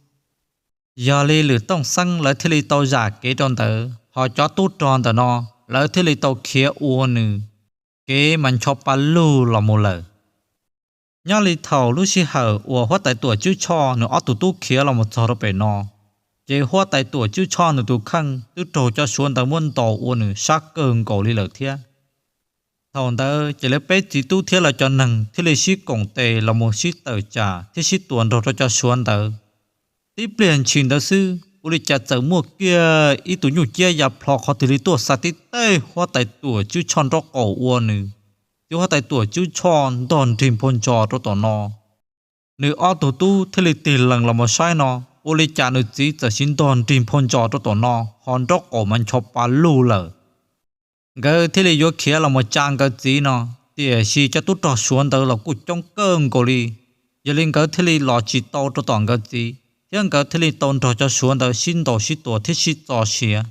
Yog li Lwm Tooj Xeeb lawv thiaj li tau zam kev rau ntawd, ho cov tub rog ntawm no lawv thiaj li tau khiav ua nws, kev mas ncho pa lug los mus lawm. Nyob li thaum lub sij hawm uas huab tais Tuam Tswb Choj nws ob tug tub khiav los mus txog rau pem no, ces huab tais Tuam Tswb Choj nws tus kheej twb raug cov Suav ntawd muab ntaus ua nws sab kawg nkaus li lawm thiab. Thaum ntawd ces lawv peb txiv tub thiab lawv cov neeg thiaj li sib koom tes los mus sib tawm tsam thiab sib tua nrog rau cov Suav ntawd. Tib pliag ntshis ntawd xwb, ua li cas txawm muaj kiag ib tug nyuj ciab ya plho qhov twg li tuaj xa tib teg huab tais Tuam Tswb Choj nraub qaum ua nws, txiv huab tais Tuam Tswb Choj ntog nrig nphau ntsos rau tom no. Nws ob tug tub thiaj li tig lees los mus saib no, ua li cas nws txiv txawm sis ntog nrig nphau ntsos rau tom no, ho nraub qaum mas ncho pa lug lawm. Nkawd thiaj li yuav khiav los mus tsa nkawd txiv no, tiam sis cov tub rog Suav ntawd los kuj coob kawg nkaus li. Yog li nkawd thiaj li los tsis tau rau tom nkawd txiv, thiab nkawd thiaj li tau nrog cov Suav ntawd sib ntaus sib tua thiab sib txo siav.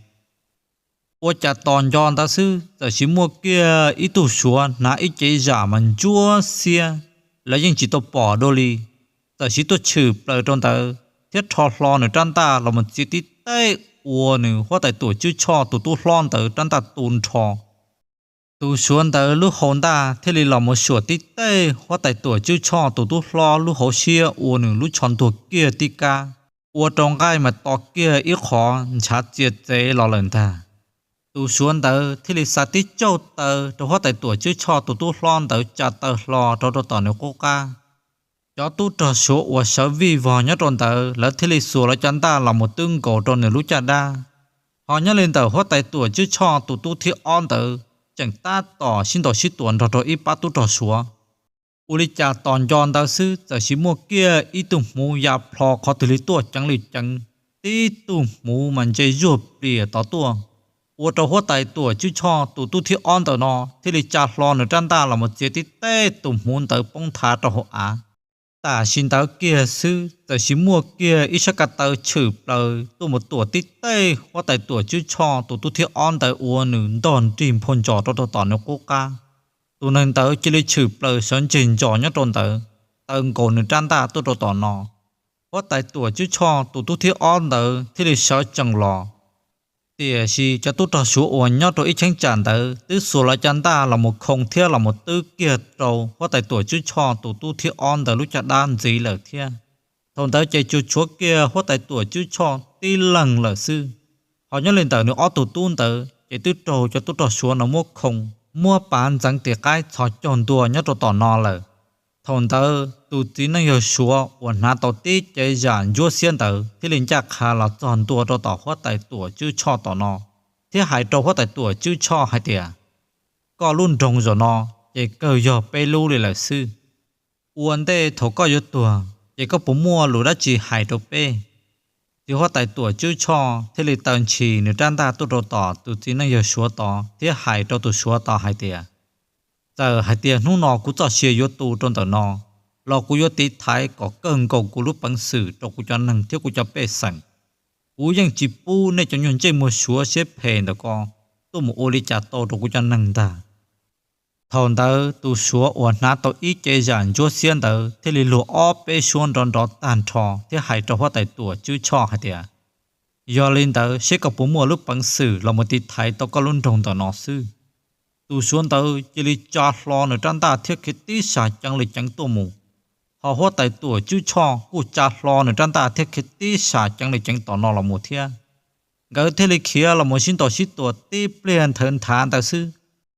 Ua cas tos nco ntawd xwb, txawm sis muaj kiag ib tug Suav hnav ib cev zam mas ntsuab xiab, lawv yeej tsis tau pom dua li. txawm siv tuaj tshwm plaws rau ntawd thiab rho hlo nws rab ntaj los mus txiav tib teb ua nws huab tais tuam Tswb Tshoj tus tub hlob ntawd rab ntaj tu nrho. Tus Suav ntawd lub hau ntaj thiaj li los mus suam tib teb huab tais tuam Tswb Tshoj tus tub hlob lub hauv siab ua nws lub tsho ntuag kiag tib kab, ua rau nqaij mas to kiag ib qhov ntshav txias txev los lawm ntag. Tus Suav ntawd thiaj li xa tib tsuj taw rau huab tais tuam Tswb Tshoj tus tub hlob ntawd tsa taw hlo rau rau tom nws qub qab. Cov tub rog Suav uas sawv vij vog nyob rau ntawd lawv thiaj li xuas lawv cov ntaj los mus twb nkaus rau nws lub caj dab. Ho nyob li ntawm huab tais tuam Tswb Tshoj tus tub thib ob ntawd tseem tab tom sib ntaus sib tua nrog rau ib pab tub rog Suav. Ua li cas tos nco ntawd xwb txawm sis muaj kiag ib tug hmuv ya plho qhov twg li tuaj ceev li ceev, tib tug hmuv mas ntse zuag plias tod tuaj, ua rau huab tais tuam Tswb Tshoj tus tub thib ob ntawm no thiaj li tsa hlo nws rab ntaj los mus txiav tib teb tus hmuv ntawd poob nthav rau hauv av. Tam sim ntawd kiag xwb txawm sis muaj kiag ib sab ka taw tshwm plaws tuaj mus tuam tib teb huab tais tuam Tswb Tshoj tus tub thib ob ntawd ua nws ntog nrig nphau ntsos rau rau tom nws qub qab. Tus neeg ntawd cia li tshwm plaws sawv ntseg ntsos nyob rau ntawd, taw nkaus nws rab ntaj tuaj rau tom no. Huab tais tuam Tswb Tshoj tus tub thib ob ntawd thiaj li sawv tsees los. Tiam sis cov tub rog Suav uas nyob rau ib cheeb tsam ntawd twb xuas lawv cov ntaj los mus khoo thiab los mus twb kiag rau huab tais tuam Tswb Tshoj tus tub thib ob ntawd lub caj dab ntxiv lawm thiab. Thaum ntawd ces tsuas tshuav kiag huab tais tuam Tswb Tshoj tib leeg lawm xwb. Ho nyob li ntawm nws ob tug tub ntawd ces twb raug cov tub rog Suav no muab khoo, muab pav ntxeev tis qaib txhos caug ntua nyob rau tom no lawm. Thaum ntawd tus txiv neej yawg Suav uas hnav tau tib cev zam ntsuab xiab ntawd thiaj li ncaj qha los txog ntua rau tom huab tais tuam Tswb Tshoj tom no, thiab hais rau huab tais tuam Tswb Tshoj hais tias, koj lub nroog zaum no ces kawg yog peb lub li lawm xwb. Ua ntej thaum koj yuav tuag ces koj puas muaj lus dab tsi hais rau peb? Ces huab tais tuam Tswb Tshoj thiaj li taw ntshis nws rab ntaj tuaj rau tom tus txiv neej yawg Suav tod thiab hais rau tus Suav tod hais tias, txawm hais tias hnub no kuv txoj sia yuav tu rau ntawm no, los kuv yuav tiv thaiv kom kawg nkaus kuv lub peev xwm rau kuv cov neeg thiab kuv cov pej xeem. Kuv yeej tsis pub nej cov nyuag ntsej muag Suav siab phem ntawm ko tuaj mus ua li cas tau rau kuv cov neeg ntag. Thaum ntawd tus Suav uas hnav tau ib cev zam ntsuab xiab ntawd thiaj li luag ob peb suab nrov nrov tag nrho thiab hais rau huab tais tuam Tswb Tshoj hais tias, yog li ntawd seb koj puas muaj lub peev xwm los mus tiv thaiv tau koj lub nroog ntawm no xwb. Tus Suav ntawd cia li tsa hlo nws rab ntaj thiab khiav tib sas ceev li ceev tuaj mus. Ho huab tais tuam Tswb Tshoj kuj tsa hlo nws rab ntaj thiab khiav tib sas ceev li ceev tom no los mus thiab. Nkawd thiaj li khiav los mus sib ntaus sib tua tib pliag nthawv nthav ntawd xwb.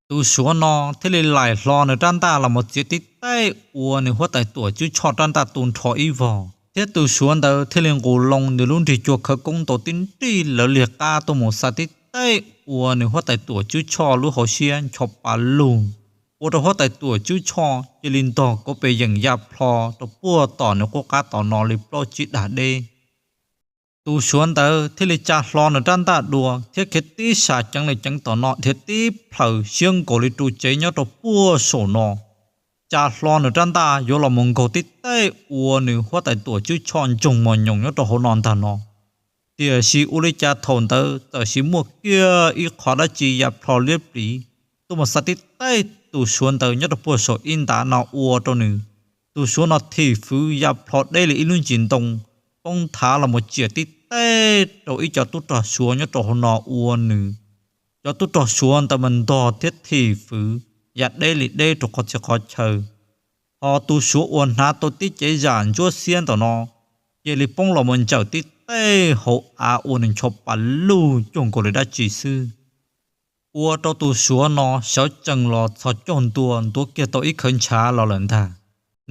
Tus Suav no thiaj li laim hlo nws rab ntaj los mus txiav tib teb ua nws huab tais tuam Tswb Tshoj rab ntaj tu nrho ib vog, thiab tus Suav ntawd thiaj li nqus loo nws lub nrig cua khawv koob ntau tib nrij lawv liag qab tuaj mus xa tib teb ua nws huab tais tuam Tswb Tshoj lub hauv siab ncho pa lug, ua rau huab tais tuam Tswb Tshoj cia li ntog kauv pes yeem ya plho rau puag tom nws qub qab tom no li plaub tsib dag deb. Tus Suav ntawd thiaj li tsa hlo nws rab ntaj dua thiab khiav tib sas ceev li ceev tom no dhia tib plhaws siab nkaus li ru tsev nyob rau puag saum no, tsa hlo nws rab ntaj yuav los mus nkaug tib teb ua nws huab tais tuam Tswb Tshoj ntsoog mos nyoos nyob rau hauv no ntag no. Tiam sis ua li cas thaum ntawd txawm sis muaj kiag ib qho dab tsi ya plho liab pliv tuaj mus xa tib teb tus Suav ntawd nyob rau puag saum ib ntav no ua rau nws, tus Suav no thim fwv ya plho deb li ib lub ntsis ntoo, poob nthav los mus tsiam tib teb rau ib co tub rog Suav nyob rau hauv no ua nws. Cov tub rog Suav ntawd mas ntog thiab thim fwv ya deb li deb rau qhov txhia qhov chaw. Ho tus Suav uas hnav tau tib cev zam ntsuab xiab ntawm no cia li poob los mus ntsawm tib teb hauv av ua nws ncho pa lug cuag nkaus li dab tsi xwb. Ua rau tus Suav no sawv tsees los txhos caug ntua ntuav kiag tau ib khawv ntshav los lawm ntag.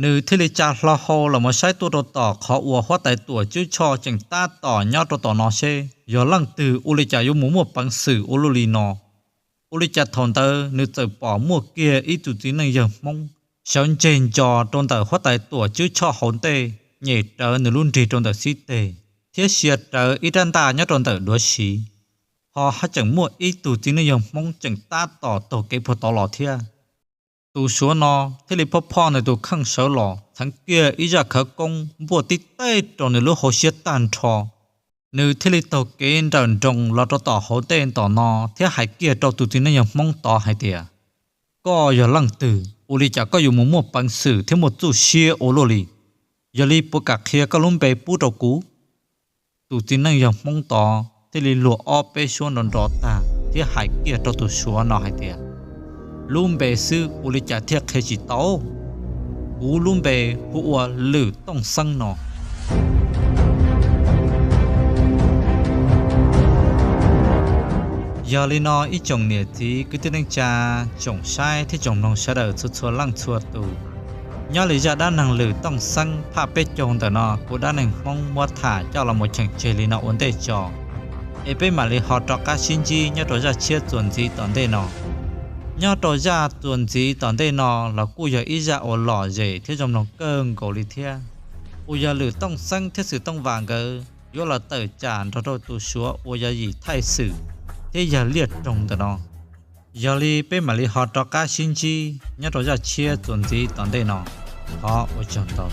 Nws thiaj li tsa hlo hau los mus saib tuaj rau tom qhov uas huab tais tuam Tswb Tshoj tseem tab tom nyob rau tom no seb yog leej twg ua li cas yuav mus muaj peev xwm ua luaj li no. Ua li cas thaum ntawd nws txawm pom muaj kiag ib tug txiv neej yawg Hmoob sawv ntseg ntsos rau ntawm huab tais tuam Tswb Tshoj hauv ntej, nyem rawv nws lub nrig rau ntawm xib teg, thiab sia rawv ib rab ntaj nyob rau ntawm duav siv. Ho haj tseem muaj ib tug txiv neej yawg Hmoob tseem tab tom taug kev puag tod los thiab. Tus Suav no thiaj li phoj phoj nws tus kheej sawv los txheev kiag ib zaj khawv koob npuaj tib teb rau nws lub hauv siab tag nrho. Nws thiaj li taug kev nrawm nroos los rau tom hauv ntej tom no thiab hais kiag rau tus txiv neej yawg Hmoob tod hais tias, koj yog leej twg, ua li cas koj yuav mus muaj peev xwm thiab muaj txuj siab ua luaj li? Yog li puas kam qhia koj lub npe pub rau kuv? Tus txiv neej yog Hmoob tod thiaj li luag ob peb suab nrov nrov tag thiab hais kiag rau tus Suav no hais tias, lub npe xwb ua li cas thiaj qhia tsis tau? Kuv lub npe hu ua Lwm Tooj Xeeb no. Yog li no ib tsoom niam txiv kwv tij neej tsa, tsoom saib thiab tsoom mloog sawv daws txhua txhua leej txhua tus, nyob li zaj dab neeg Lwm Tooj Xeeb phaj peb caug ntawm no kuv dab neeg Hmoob muab tham coj los mus cheem tseg li no ua ntej tso, es peb mam li ho rov qab sib ntsib nyob rau zaj tshiab txuas ntxiv tom ntej no. Nyob rau zaj txuas ntxiv tom ntej no los kuj yog ib zaj uas lom zem thiab zoo mloog kawg nkaus li thiab, uas yog Lwm Tooj Xeeb thiab Xwm Tooj Vam nkawd yuav los tawm tsam nrog rau tus Suav uas yog Yim Thaij Xwm thiab yawg Liaj Roog ntawm no. Yog li peb mam li ho rov qab sib ntsib nyob rau zaj tshiab txuas ntxiv tom ntej no. Thov ua tsaug ntau.